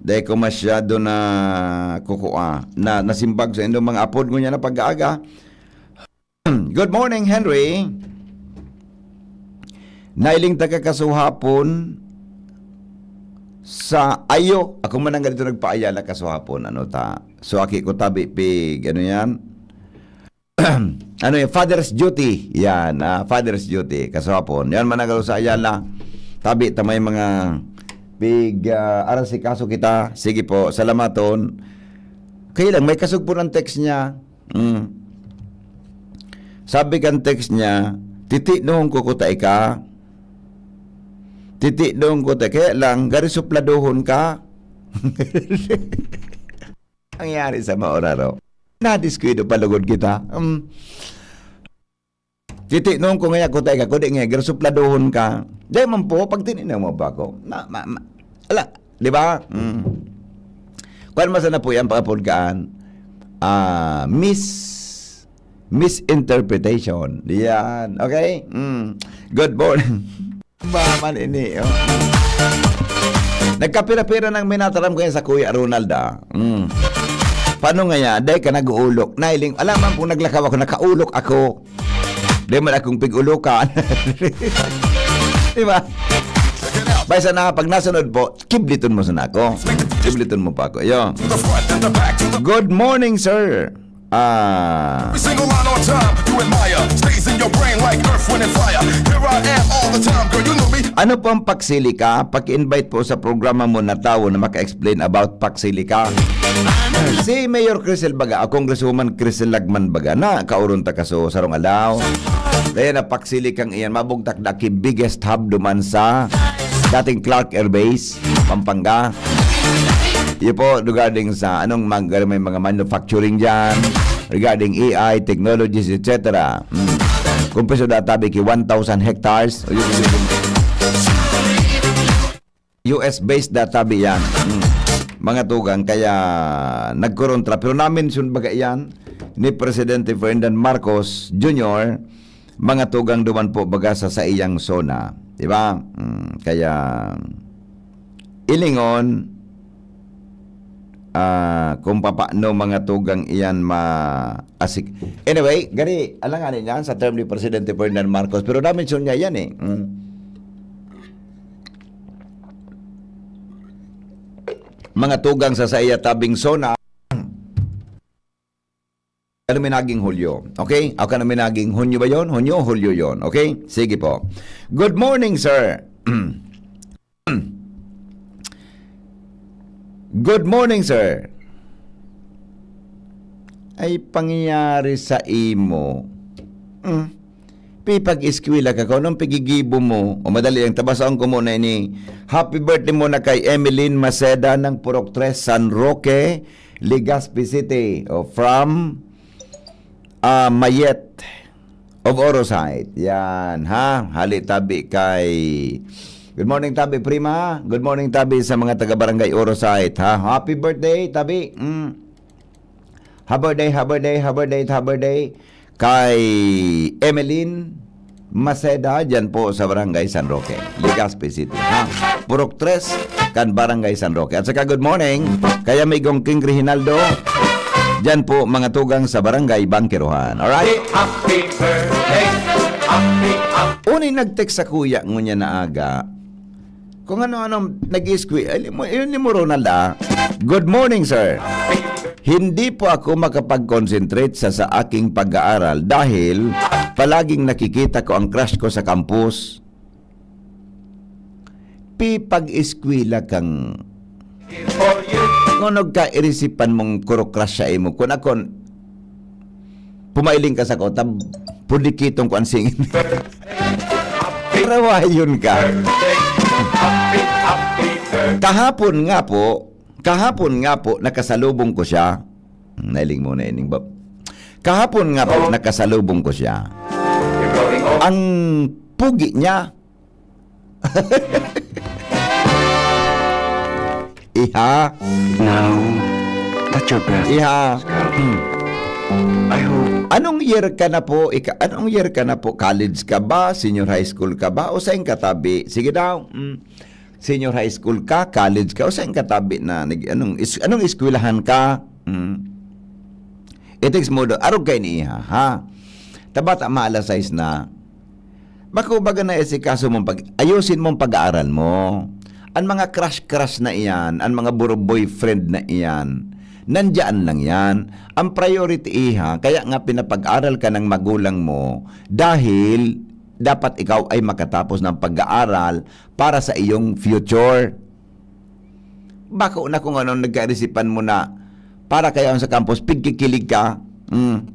Dai ko masyado na kukua. Na, nasimbag sa inyong mga apod ngunyan na pag-aaga. Good morning, Henry. Nailing taga kasuhapon sa ayo. Ako man ang ganito nagpaayala kasuhapon. Ano ta? So, aki ko tabi pig, ano yan? Ano yan? Father's duty. Yan, ah, father's duty. Kasuhapon. Yan, managalo sa Ayala. Tabi, ta may mga pig, ah, aral si kaso kita. Sige po, salamaton. Kaya lang, may kasog po ng text niya. Mm. Sabi kan text niya, "Titi noon ko kuta ika. Titi noon ko ta-," kaya lang, gari supladohon ka. Nangyari sa maoraro. Nadiskuido palugod kita. Mm. "Titi noon ko ngaya kuta ika, kundi nga, gari supladohon ka." Di man po, pag tininaw mo ba ako? Ma, ma, ma, ala, di ba? Mm. Kuwan mo sana po yan, pangapod kaan. Ah, mis-, misinterpretation. Yan. Okay? Mm. Good morning. Ba man ini, oh. Nagkapira-pira nang minataram ko yan sa Kuya Ronald, ah. Mm. Paano nga yan? Dahil ka nag-uulok. Nailing, alam man kung naglakaw ako, nakaulok ako. Di man akong pig-ulokan. Di ba? Bay, sana, pag nasunod po, kibliton mo sana ako. Kibliton mo pa ako. Yo. Good morning, sir. Ah. Every single line on time, you admire. Stays in your brain like earth, wind, and fire. Here I am all the time, girl, you know me. Ano po ang Paksili Ka? Paki-invite po sa programa mo na tao na maka-explain about Paksili Ka. Si Mayor Crisel baga, o Congresswoman Crisel Lagman baga, na kauron ta kaso sarong alaw. Kaya na Paksili Kang iyan, mabugtak na ki biggest hub duman sa dating Clark Air Base, Pampanga. Iyo po, regarding sa anong mag-, may mga manufacturing dyan, regarding A I, technologies, et cetera. Mm. Kumpiso databi ki one thousand hectares. U S based databi yan. Mm. Mga tugang, kaya nagkorontra. Pero na-mention baga yan ni Presidente Ferdinand Marcos Junior, mga tugang duman po baga sa saiyang zona. Di ba? Mm, kaya, ilingon, ah, kung papaano mga tugang iyan maasik-, anyway, gari, alanganin yan sa term ni Presidente Ferdinand Marcos, pero na-mention niya yan eh. Mm. Mga tugang sa saiya tabing zona, ano may naging Hulyo? Okay? Ako na may naging Hunyo ba yon? Hunyo o Hulyo yon? Okay? Sige po. Good morning, sir. Good morning, sir. Ay, pangyayari sa imo. Mm. Pipag-eskwela ka, kung anong pigigibo mo, o madali ang tabasaon ko muna ini. Happy birthday muna kay Emeline Maceda ng Purok tres, San Roque, Legazpi City. O, from, ah, Mayet of Orosite. Yan, ha? Hali tabi kay, good morning, tabi, prima. Good morning, tabi, sa mga taga-barangay Orosite, ha? Happy birthday, tabi. Mm. Happy birthday, happy birthday, happy birthday, happy birthday kay Emeline Maceda, dyan po sa Barangay San Roque, Legazpi City, ha? Purok tres, kan Barangay San Roque. At saka good morning kay amigong King Reginaldo, dyan po mga tugang sa Barangay Bangkerohan. Alright? Happy birthday, happy, happy. Uni nag-text sa kuya ngunyan na aga. Kung ano-ano nag-eskwela, ay, limo-, yun, limo, Ronald, ah. Good morning, sir. Hindi po ako makapag-concentrate sa, sa aking pag-aaral dahil palaging nakikita ko ang crush ko sa campus. Pipag-eskwela kang, kung nagkairisipan mong kuro-crush sa imo, kung ako, pumailing ka sa ko, tab-, pudikiton ko ang singin. Rawayon ka. Kahapon nga po, kahapon nga po, nakasalubong ko siya. Nailing muna ining bab-, kahapon nga po, nakasalubong ko siya. Ang pugi niya. Iha. Now, touch your breast. Iha. Hmm. I hope. Anong year ka na po? Ika, anong year ka na po? College ka ba? Senior high school ka ba? O saan ka tabi? Sige daw. Mm. Senior high school ka? College ka? O saan ka tabi na? Nag, anong, is, anong eskwelahan ka? Mm. It takes more than, arog kayo ni iha, ha? Tabata, maalas sais na. Bako baga na esikaso mong pag-, ayusin mong pag-aaral mo. Ang mga crush-crush na iyan, ang mga buro-, boyfriend na iyan, nandiyan lang yan. Ang priority, iha, kaya nga pinapag-aral ka ng magulang mo dahil dapat ikaw ay makatapos ng pag-aaral para sa iyong future. Bako na kung ano nagkairisipan mo na para kayo sa campus, pigkikilig ka. Mm.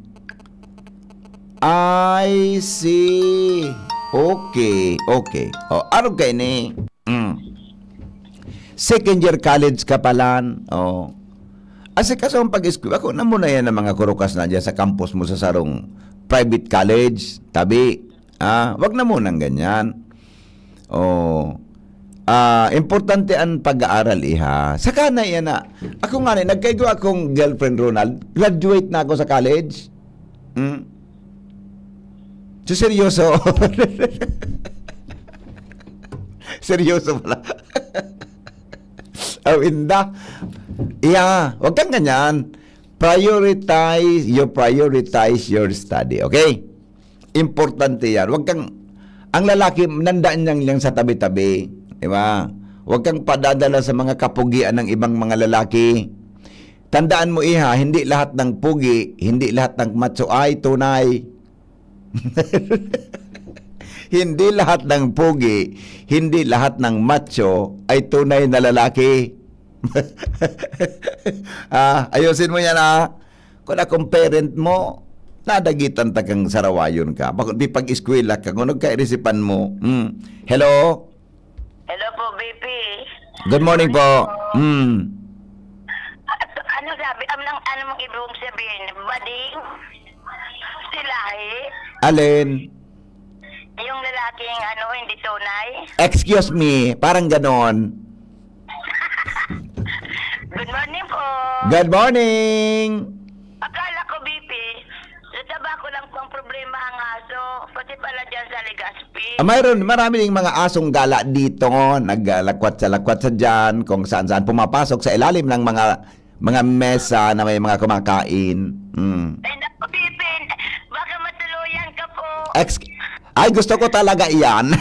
I see. Okay, okay. O, arog kayo ni. Mm. Second year college ka pa lang. O. Asikaso ang pag-eskwela. Ako na muna yan ang mga kurukas na dyan sa campus mo sa sarong private college. Tabi. Ah, wag na munang ganyan. O. Ah, importante ang pag-aaral, iha. Saka na yan na. Ako nga ni, nagkaigo akong girlfriend, Ronald. Graduate na ako sa college. Hmm? So, seryoso. Seryoso pala. Aw, inda. Yeah, wag kang ganyan. Prioritize, you prioritize your study, okay? Importante yan. Wag kang, ang lalaki, nandaan niyang, niyang sa tabi-tabi. Di ba? Wag kang padadala sa mga kapugian ng ibang mga lalaki. Tandaan mo, iha, hindi lahat ng pugi, hindi lahat ng macho ay tunay. Hindi lahat ng pugi, hindi lahat ng macho ay tunay na lalaki. Ah, ayusin mo yan, ah. Kung akong parent mo, nadagitan ta kang sarawayon ka. Bakit di pag-eskwela ka, kung nagkairisipan mo? Hmm. Hello? Hello po, B P. Good morning po. Hmm. At ano sabi, am-, nang, ano mong ibig sabihin? Bading? Silahi? Alin? Yung lalaking ano, hindi tunay? Excuse me, parang ganon. Good morning po. Good morning. Akala ko, B P, sa Tabaco lang po ang problema ang aso. Pati pala dyan sa Legazpi. Ah, mayroon, marami ding mga asong gala dito. Naglakwat sa lakwat sa dyan, kung saan-saan pumapasok sa ilalim ng mga, mga mesa na may mga kumakain. Mm. Ay, naku, B P, baka matuluyan ka po. Ex-, ay, gusto ko talaga iyan.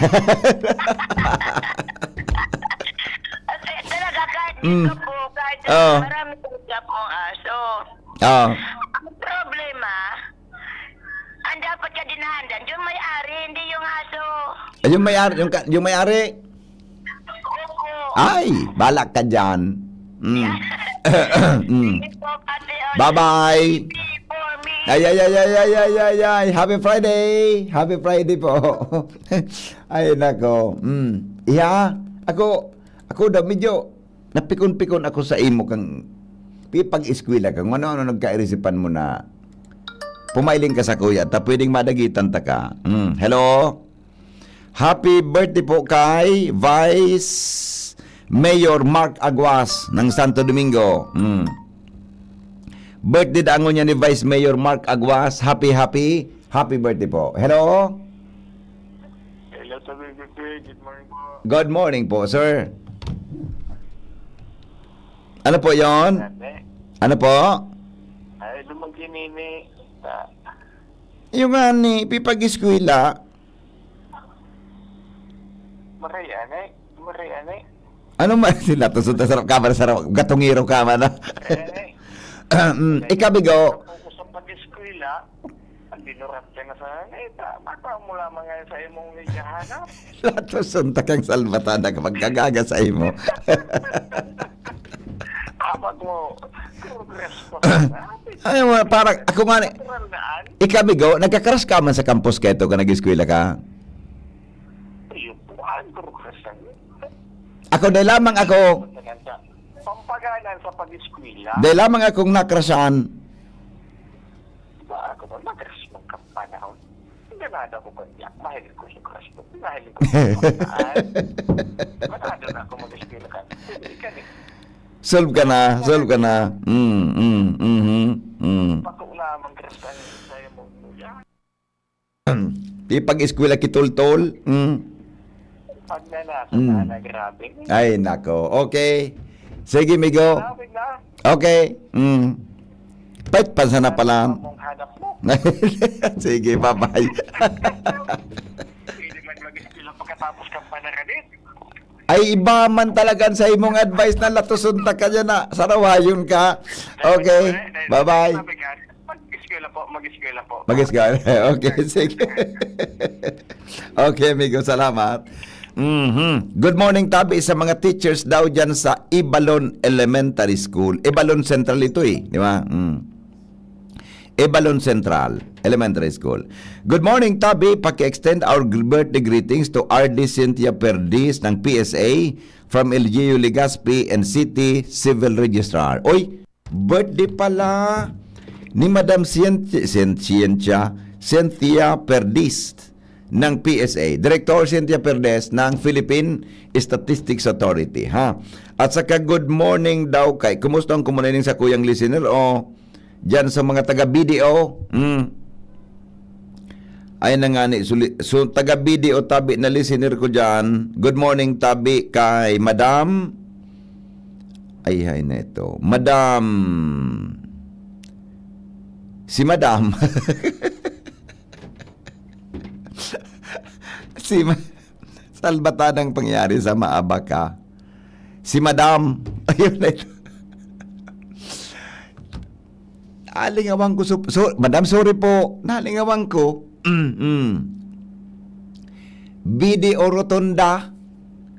Kasi talaga, kahit Mm. dito po, kahit Oh. marami talaga pong aso. Oh. Ang problema, ang dapat ka dinahandan, yung may-ari, hindi yung aso. Ay, yung may-ari, yung ka-, yung may-ari. Opo. Ay, balak ka dyan. Mm. Mm. Sige po, Pati, oh, Bye-bye. P for me. Ay, ay, ay, ay, ay, ay, ay, ay. Happy Friday. Happy Friday po. Ay, nako. Mm. Iya, ako, ako daw medyo napikon-pikon ako sa imo kang pi-, pag-eskwela ka. Kung ano-ano nagkairisipan mo na pumailing ka sa kuya, ta pwedeng madagitan ta ka. Mm. Hello? Happy birthday po kay Vice Mayor Mark Aguas ng Santo Domingo. Mm. Birthday dangon niya ni Vice Mayor Mark Aguas. Happy, happy, happy birthday po. Hello? Hello, Sir B B P. Good morning po. Good morning po, sir. Ano po yon? Ate. Ano po? Ay, lumaki nini. Ta- Yung nga ni, pipag-eskwela. Maray, anay. Maray, anay. Ano man, sila to, sarap ka man, sarap, gatungero ka man, ah. Anay. Mm, ikabigo. Tapos sa pag-eskwela, ang dinurat ka na sa, eh, ta-, mata mo lamang nga sa imong ikahanap. Lahat ng suntak ang salbatan na kapag kagaga sa imo. Kapag mo, progress pa ka na. Ay, wala, parang, ako nga ni, Natural na, an? Ikabigo, nagka-crush ka man sa campus keto ka nag-eskwela ka? Ayun po, ang progress na yun. Ako, dahil lamang ako. Pampaganan sa pag-eskwela. Dahil lamang akong nakrashan. Ba, ako ba, mag-crush mo ka panahon? Ganado ako ba niya? Mahilig ko sa crush mo. Mahilig ko sa pagkain. Ganado na ako mag-eskwela ka. Hindi ka ni- Solve ka na, solve ka na. Mm, mm, mhm, mm. Bako na, mag-rest tayo, tayo mo. Di pag-eskwela kitultol. Mm. Pag na nasa Mm. na, grabe. Ay, nako. Okay. Sige, migo. Grabe na. Okay. Mm. Pait pa sana pala. Ang hanap mo. Sige, bye-bye. Pwede man mag-eskwela pagkatapos kang panaralit. Ay, iba man talaga sa imong advice na latuson ta ka dyan na sarawayon ka. Okay. Bye-bye. Mag-eskwela po, mag-eskwela po. Mag-eskwela. Okay, sige. Okay, amigo, salamat. Mhm. Good morning, tabi sa mga teachers daw dyan sa Ibalon Elementary School. Ibalon Central ito eh, di ba? Mm. Ibalon Central Elementary School. Good morning, tabi. Paki-extend our birthday greetings to R D Cynthia Perdiz ng P S A from L G U Legazpi and City Civil Registrar. Oy, birthday pala ni Madam Cien-, Cien-, Ciencia, Cynthia Perdiz ng P S A. Director Cynthia Perdiz ng Philippine Statistics Authority, ha? At saka good morning daw kay, kumusta ang kumunaning sa kuyang listener o dyan sa mga taga B D O? Hmm. Ay na nga ni, suli-, so taga B D O tabi na listener ko dyan. Good morning, tabi kay Madam. Ay, hay na ito. Madam. Si Madam. Si Ma-, salbatanang pangyari sa maaba ka. Si Madam. Ayun na ito. Alingawan ko, so, so, Madam, sorry po. Nalingawan ko. Mm, mm. B D O Rotonda.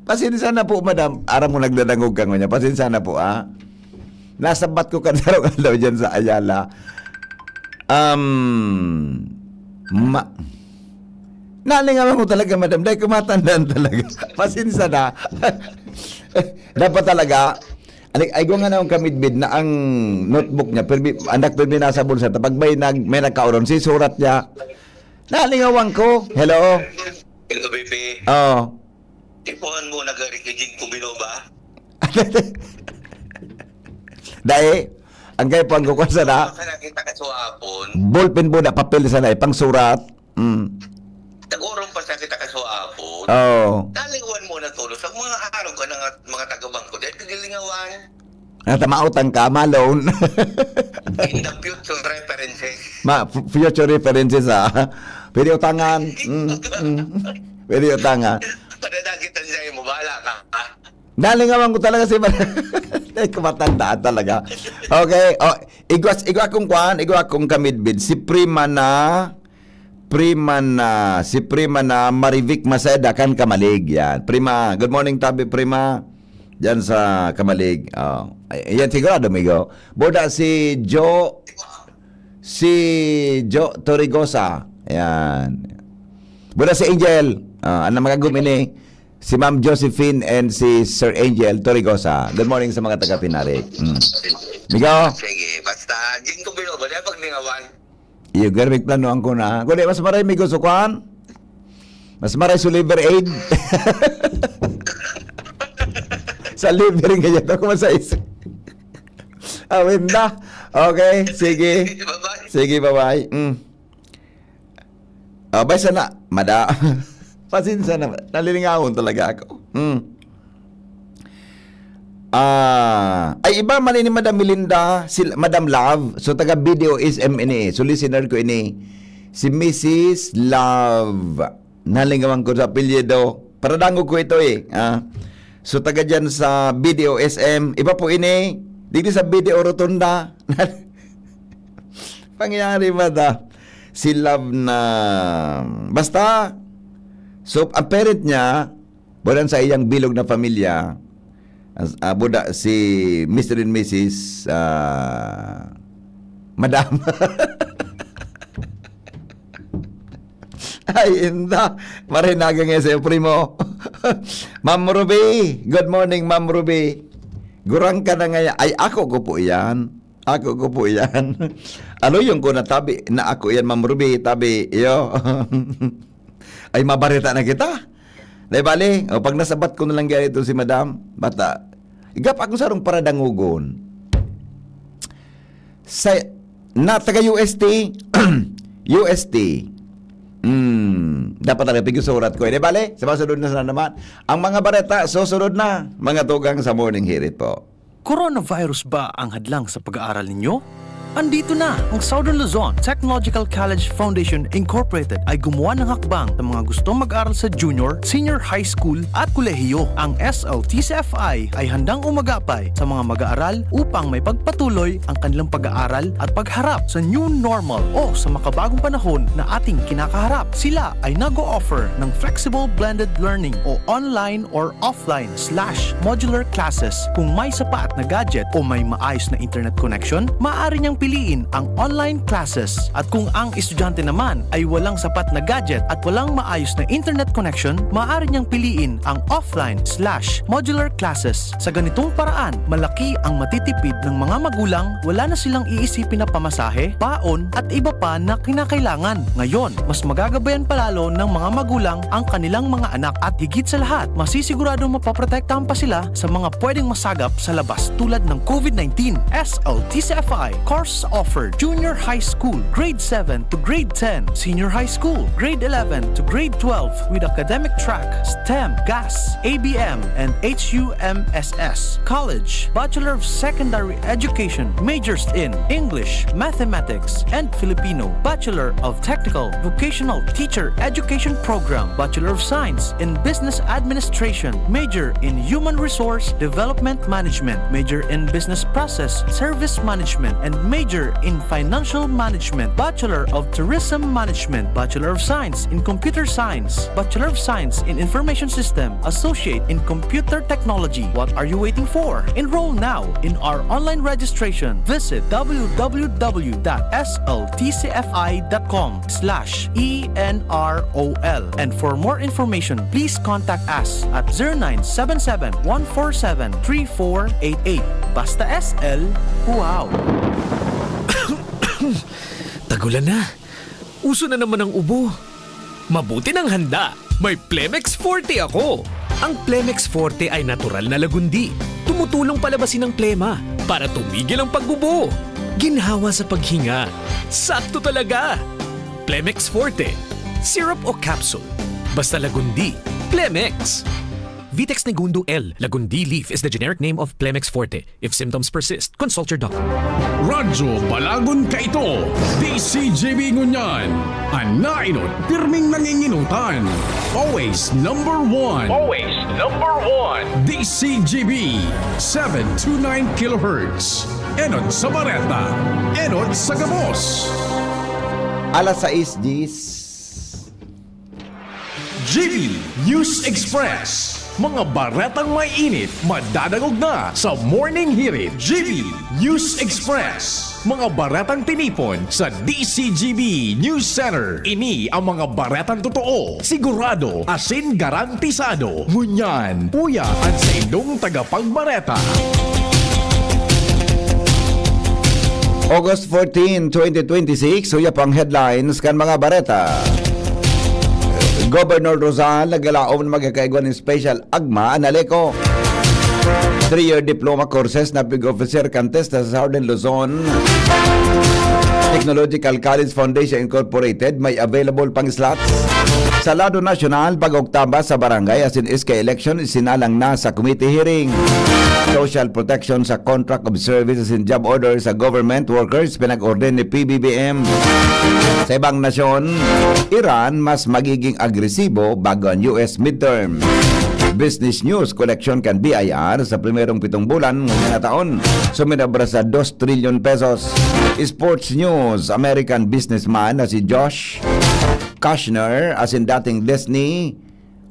Pasensya na po, Madam. Aram mo, nagdadangog ka ngunyan. Pasensya na po, ah. Nasabat ko kan sarong aldaw dyan sa Ayala. Um, ma-, nalingawan ko talaga, Madam. Dahil kumatandaan talaga. Pasensya na. Dapat talaga, Ani, ay, igwa ngani akong kamidbid na ang notebook niya, pirmi, andak pirmi nasa bulsa ta. Pag may nag-, may nagkaoron, sisurat niya. Nalingawan ko. Hello? Hello, B P. Oo. Tipuhan mo, nagari kay Jing Kubiloba? Dai, ang kaipuhan ko, kwan sana. Baka nakita ka sa hapon. Ballpen po na, papel sana, eh, pangsurat. Mm. Tag-oron pa sa kita kasuapon. Oo. Nalingawan mo na tulos ang mga arog ka na nga, mga taga-bangko. Dahil kagalingawan. Ah, tamaotan ka, ma-loan. In the future references. Ma-, f-, future references, ah. Pwede utangan. Mm, mm. Pwede utangan. Padadagitan sa'yo mo, bahala ka. Nalingawan ko talaga si Mar-, Ay, kumatandaan talaga. Okay. Oh, igwas, igwa kong kwan, igwa kong kamidbid. Si Prima na Prima na, si Prima na Marivic Maceda kan Camalig. Yan. Prima, good morning, tabi, Prima. Diyan sa Camalig. Oh. Ay, yan, sigurado, amigo. Boda si Jo, si Jo Torrigosa. Yan. Boda si Angel. Ah, ano magagum ini? Si Ma'am Josephine and si Sir Angel Torrigosa. Good morning sa mga taga Pinarik. Mm. Amigo? Sige, basta, Jing Kumbilo, wala pag ningawan. Iyo, garmik plano ang kuna. Kundi mas maray may gusto kwan? Mas maray sa liver aid. Sa liver nga yan. Ako masais. Awin na. Okay, sige. Bye-bye. Sige, bye-bye. Mm. Ah, bay sana, mada. Pasensya na, nalilingawon talaga ako. Mm. Ah, ay, iba man ni Madam Melinda, si Madam Love. So, taga B D O S M ini eh. So, listener ko ini. Si Missus Love. Nalingawan ko sa apelyido. Paradangog ko ito eh. Ah. So, taga dyan sa B D O S M. Iba po ini. Digdi sa B D O Rotunda. Pangyari ba ta? Si Love na... Basta, so, ang parent niya, Buda sa iyang bilog na pamilya, as-, ah, buda si Mister and Missus, ah, Madam. Ay, inda. Marinaga nga sa'yo, primo. Ma'am Ruby. Good morning, Ma'am Ruby. Gurang ka na ngaya. Ay, ako ko po yan. Ako ko po yan. Aloyon ko na tabi, na ako yan, Ma'am Ruby, tabi, iyo. Ay, mabareta na kita. Dai bale, o, pag nasabat ko na lang gaya ito si Madam, bata, igap akong sarong paradangogon. Sa, na taga U S T, U S T. Hmm, dapat talaga pigsusurat ko. Eh, di bale, sa mga sunod na sana naman. Ang mga bareta, susunod na. Mga tugang sa Morning Hirit po. Coronavirus ba ang hadlang sa pag-aaral ninyo? Andito na! Ang Southern Luzon Technological College Foundation Incorporated ay gumawa ng hakbang sa mga gustong mag-aral sa junior, senior high school at kolehiyo. Ang S L T C F I ay handang umagapay sa mga mag-aaral upang may pagpatuloy ang kanilang pag-aaral at pagharap sa new normal o sa makabagong panahon na ating kinakaharap. Sila ay nag-o-offer ng flexible blended learning o online or offline slash modular classes. Kung may sapat na gadget o may maayos na internet connection, maaari niyang piliin ang online classes. At kung ang estudyante naman ay walang sapat na gadget at walang maayos na internet connection, maaari niyang piliin ang offline slash modular classes. Sa ganitong paraan, malaki ang matitipid ng mga magulang, wala na silang iisipin na pamasahe, baon, at iba pa na kinakailangan. Ngayon, mas magagabayan palalo ng mga magulang ang kanilang mga anak at higit sa lahat, masisiguradong mapoprotektahan pa sila sa mga pwedeng masagap sa labas tulad ng COVID nineteen. S L T C F I course offered: Junior High School, Grade seven to Grade ten, Senior High School, Grade eleven to Grade twelve, with academic track STEM, GAS, A B M, and H U M S S. College, Bachelor of Secondary Education, majors in English, Mathematics, and Filipino, Bachelor of Technical Vocational Teacher Education Program, Bachelor of Science in Business Administration, major in Human Resource Development Management, major in Business Process Service Management, and major in Financial Management, Bachelor of Tourism Management, Bachelor of Science in Computer Science, Bachelor of Science in Information System, Associate in Computer Technology. What are you waiting for? Enroll now in our online registration. Visit W W W dot S L T C F I dot com slash E N R O L. And for more information, please contact us at zero nine seven seven, one four seven, three four eight eight. Basta S L, wow! Tagulan na. Uso na naman ang ubo. Mabuti nang handa. May Plemex Forte ako. Ang Plemex Forte ay natural na lagundi. Tumutulong palabasin ang plema para tumigil ang pag-ubo. Ginhawa sa paghinga. Sakto talaga! Plemex Forte. Syrup o capsule. Basta lagundi. Plemex. Vitex Negundo L. Lagundi leaf is the generic name of Plemex Forte. If symptoms persist, consult your doctor. Radyo Balagon kaito, D C G B ngunyan. An nainot, pirming nanginginutan. Always number one. Always number one. D C G B, seven two nine kilohertz. Enot sa bareta, enot sa gabos. Alas sais diyes. G B News Express. Mga baretang maiinit, madadangog na sa Morning Hirit. G B News Express. Mga baretang tinipon sa D C G B News Center. Ini ang mga baretang totoo, sigurado, asin garantisado. Ngunyan, uya an saindong tagapagbareta. August fourteen, twenty twenty-six, uya pang headlines kan mga bareta. Governor Rosal naglaom na magkakaigwa nin special AGMA an ALECO. Three-year diploma courses na pig-officer kan TESDA sa Southern Luzon. Technological College Foundation Incorporated, may available pang slots. Sa lado nasyonal, pag-oktaba sa barangay asin S K election, isinalang na sa committee hearing. Social protection sa contract of service asin job order sa government workers, pinag-order ni P B B M. Sa ibang nasyon, Iran mas magiging agresibo bago ang U S midterm. Business news, koleksyon kan B I R sa primerong pitong bulan ngani na taon, suminobra sa dos trilyon pesos. Sports news, American businessman na si Josh Kushner asin dating Disney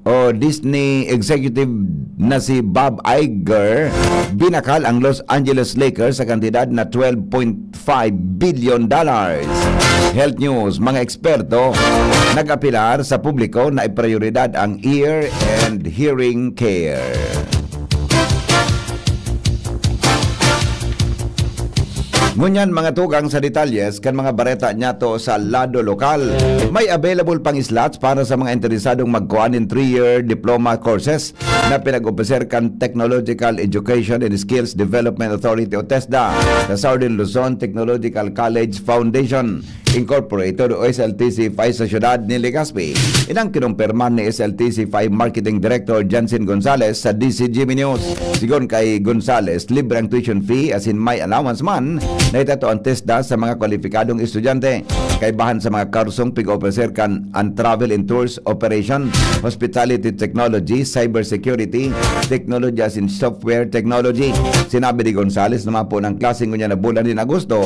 o Disney executive na si Bob Iger, binakal ang Los Angeles Lakers sa kantidad na twelve point five billion dollars. Health news, mga eksperto nag-apelar sa publiko na iprioridad ang ear and hearing care. Ngunyan, mga tugang, sa detalyes kan mga bareta niyato sa lado lokal. May available pang slots para sa mga interesadong magkuha nin three-year diploma courses na pinag-opiser kan Technological Education and Skills Development Authority o TESDA sa Southern Luzon Technological College Foundation Incorporated o S L T C five sa siyudad ni Legazpi. Inang kinumpirma ni S L T C five Marketing Director Jansen Gonzalez sa D C G B News. Sigon kay Gonzalez, libre ang tuition fee asin may allowance man na itataw ang TESDA sa mga kwalipikadong estudyante. Kaibahan sa mga kursong pig-officer kan an travel and tours operation, hospitality technology, cybersecurity, technology asin software technology. Sinabi ni Gonzalez na mapo ng klase ngunyan na bulan nin Agosto,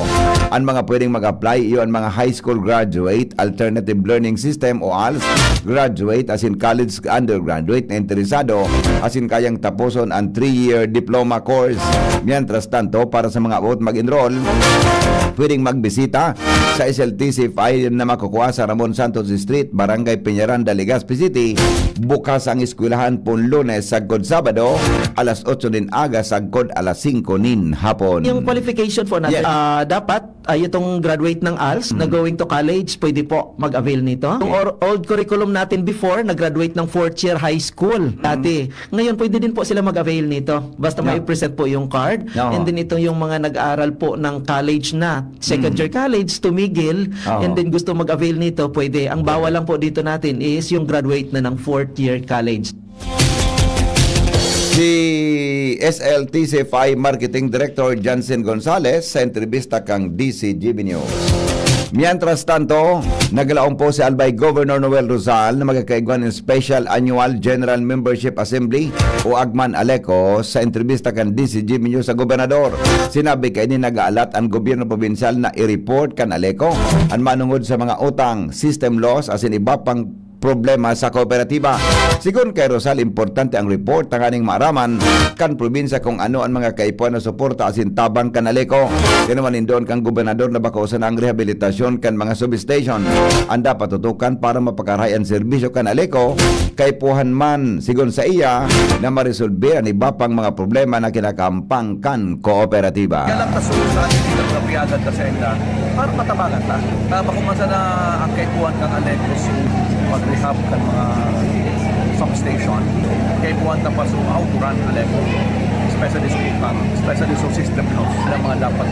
ang mga pwedeng mag-apply iyo ang mga high school graduate, alternative learning system o ALS graduate asin college undergraduate na interesado asin kayang taposon ang three-year diploma course. Mientras tanto, para sa mga abot mag-enroll, pwedeng magbisita sa S L T C five na makukuha sa Ramon Santos Street, Barangay Peñaranda, Legazpi City. Bukas ang eskwelahan pon Lunes sagkod Sabado, alas otso nin aga sagkod alas singko nin hapon. Yung qualification po natin, Yes. ah, dapat ay itong graduate ng ALS na Mm. going to college, pwede po mag-avail nito. Yung or- old curriculum natin before, nag-graduate ng fourth year high school dati. Ngayon, pwede din po sila mag-avail nito. Basta Yeah. may present po yung card. Oo. And then ito yung mga nag-aaral po ng college na, second Mm. year college, tumigil, Oo. and then gusto mag-avail nito, pwede. Ang bawal lang po dito natin is yung graduate na ng fourth year college. Si S L T C five Marketing Director Jansen Gonzalez sa entrevista kang D C G B News. Mientras tanto, naglaon po si Albay Governor Noel Rosal na magkakaigwa ng Special Annual General Membership Assembly o Agman Aleco. Sa entrevista kan D C G B News sa gobernador, sinabi kaini nag-aalat ang gobyerno probinsyal na i-report kan Aleco an manungod sa mga utang, system loss asin iba pang problema sa kooperatiba. Sigon kay Rosal, importante ang report tanganing maaraman kan probinsya kung ano ang mga kaipuhan na suporta asin tabang kan Aleco. Tinuman nin duon kan gobernador na bako sana ang rehabilitasyon kan mga substation ang dapat tutukan para mapakarahay ang serbisyo kan Aleco, kaipuhan man, sigon sa iya, na maresolbe ang iba pang mga problema na kinakahampang kan kooperatiba. Kaya lang ta susunod dito sa piagad ta sa enda para matabangan ta. Tama kung masa na ang kaipuhan kang Aleco sa mag-rehab kan mga substation. Kaipuhan ta pa sa auturan Aleco, especially sa utang, especially sa system loss. Ang mga dapat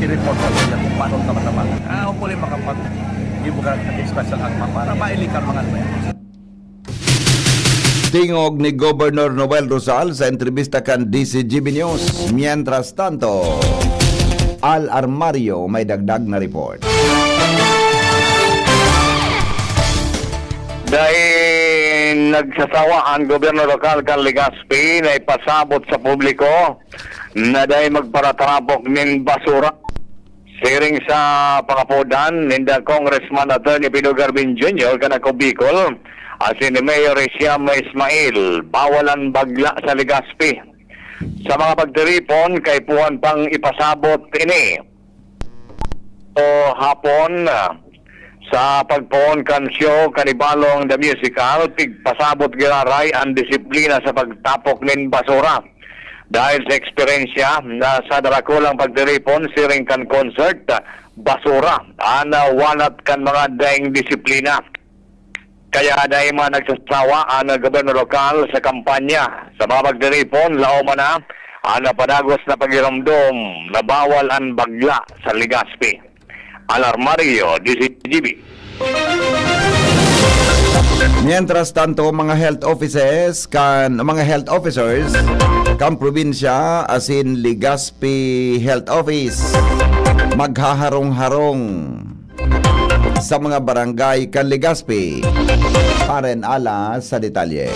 i-report sa media kung paano ta matabangan. Ah, hopefully makapag-gibugan ng special agma para mailikan mga ano yan. Tingog ni Governor Noel Rosal sa entrevista kan D C G B News. Mientras tanto, Al Armario may dagdag na report. Dahil nagsasawa ang gobyerno lokal kan Legazpi na ipasabot sa publiko na dahil magparatrapok nin basura. Siring sa pangapodan ninda Congressman Attorney Pido Garvin Junior kan Ako Bicol, asin ni Mayor Isiama Ismail, bawal an bagla sa Legazpi. Sa mga pagtiripon, kaipuhan pang ipasabot ini. O hapon, sa pagpoon kan show kan Ibalong The Musical, pigpasabot giraray an disiplina sa pagtapok nin basura. Dahil sa eksperyensya na sa darakulang pagtiripon siring kan concert, basura an, ah, walat kan mga daing disiplina. Kaya dai man nagsasawa an gobyerno lokal sa kampanya sa mga pagtiripon, laom man na an padagos na pagiromdom na bawal an bagla sa Legazpi. Al Armario, D C G B. Mientras tanto, mga health offices kan mga health officers kan probinsya asin Legazpi Health Office maghaharong-harong sa mga barangay kan Legazpi. Paren Ala sa detalye.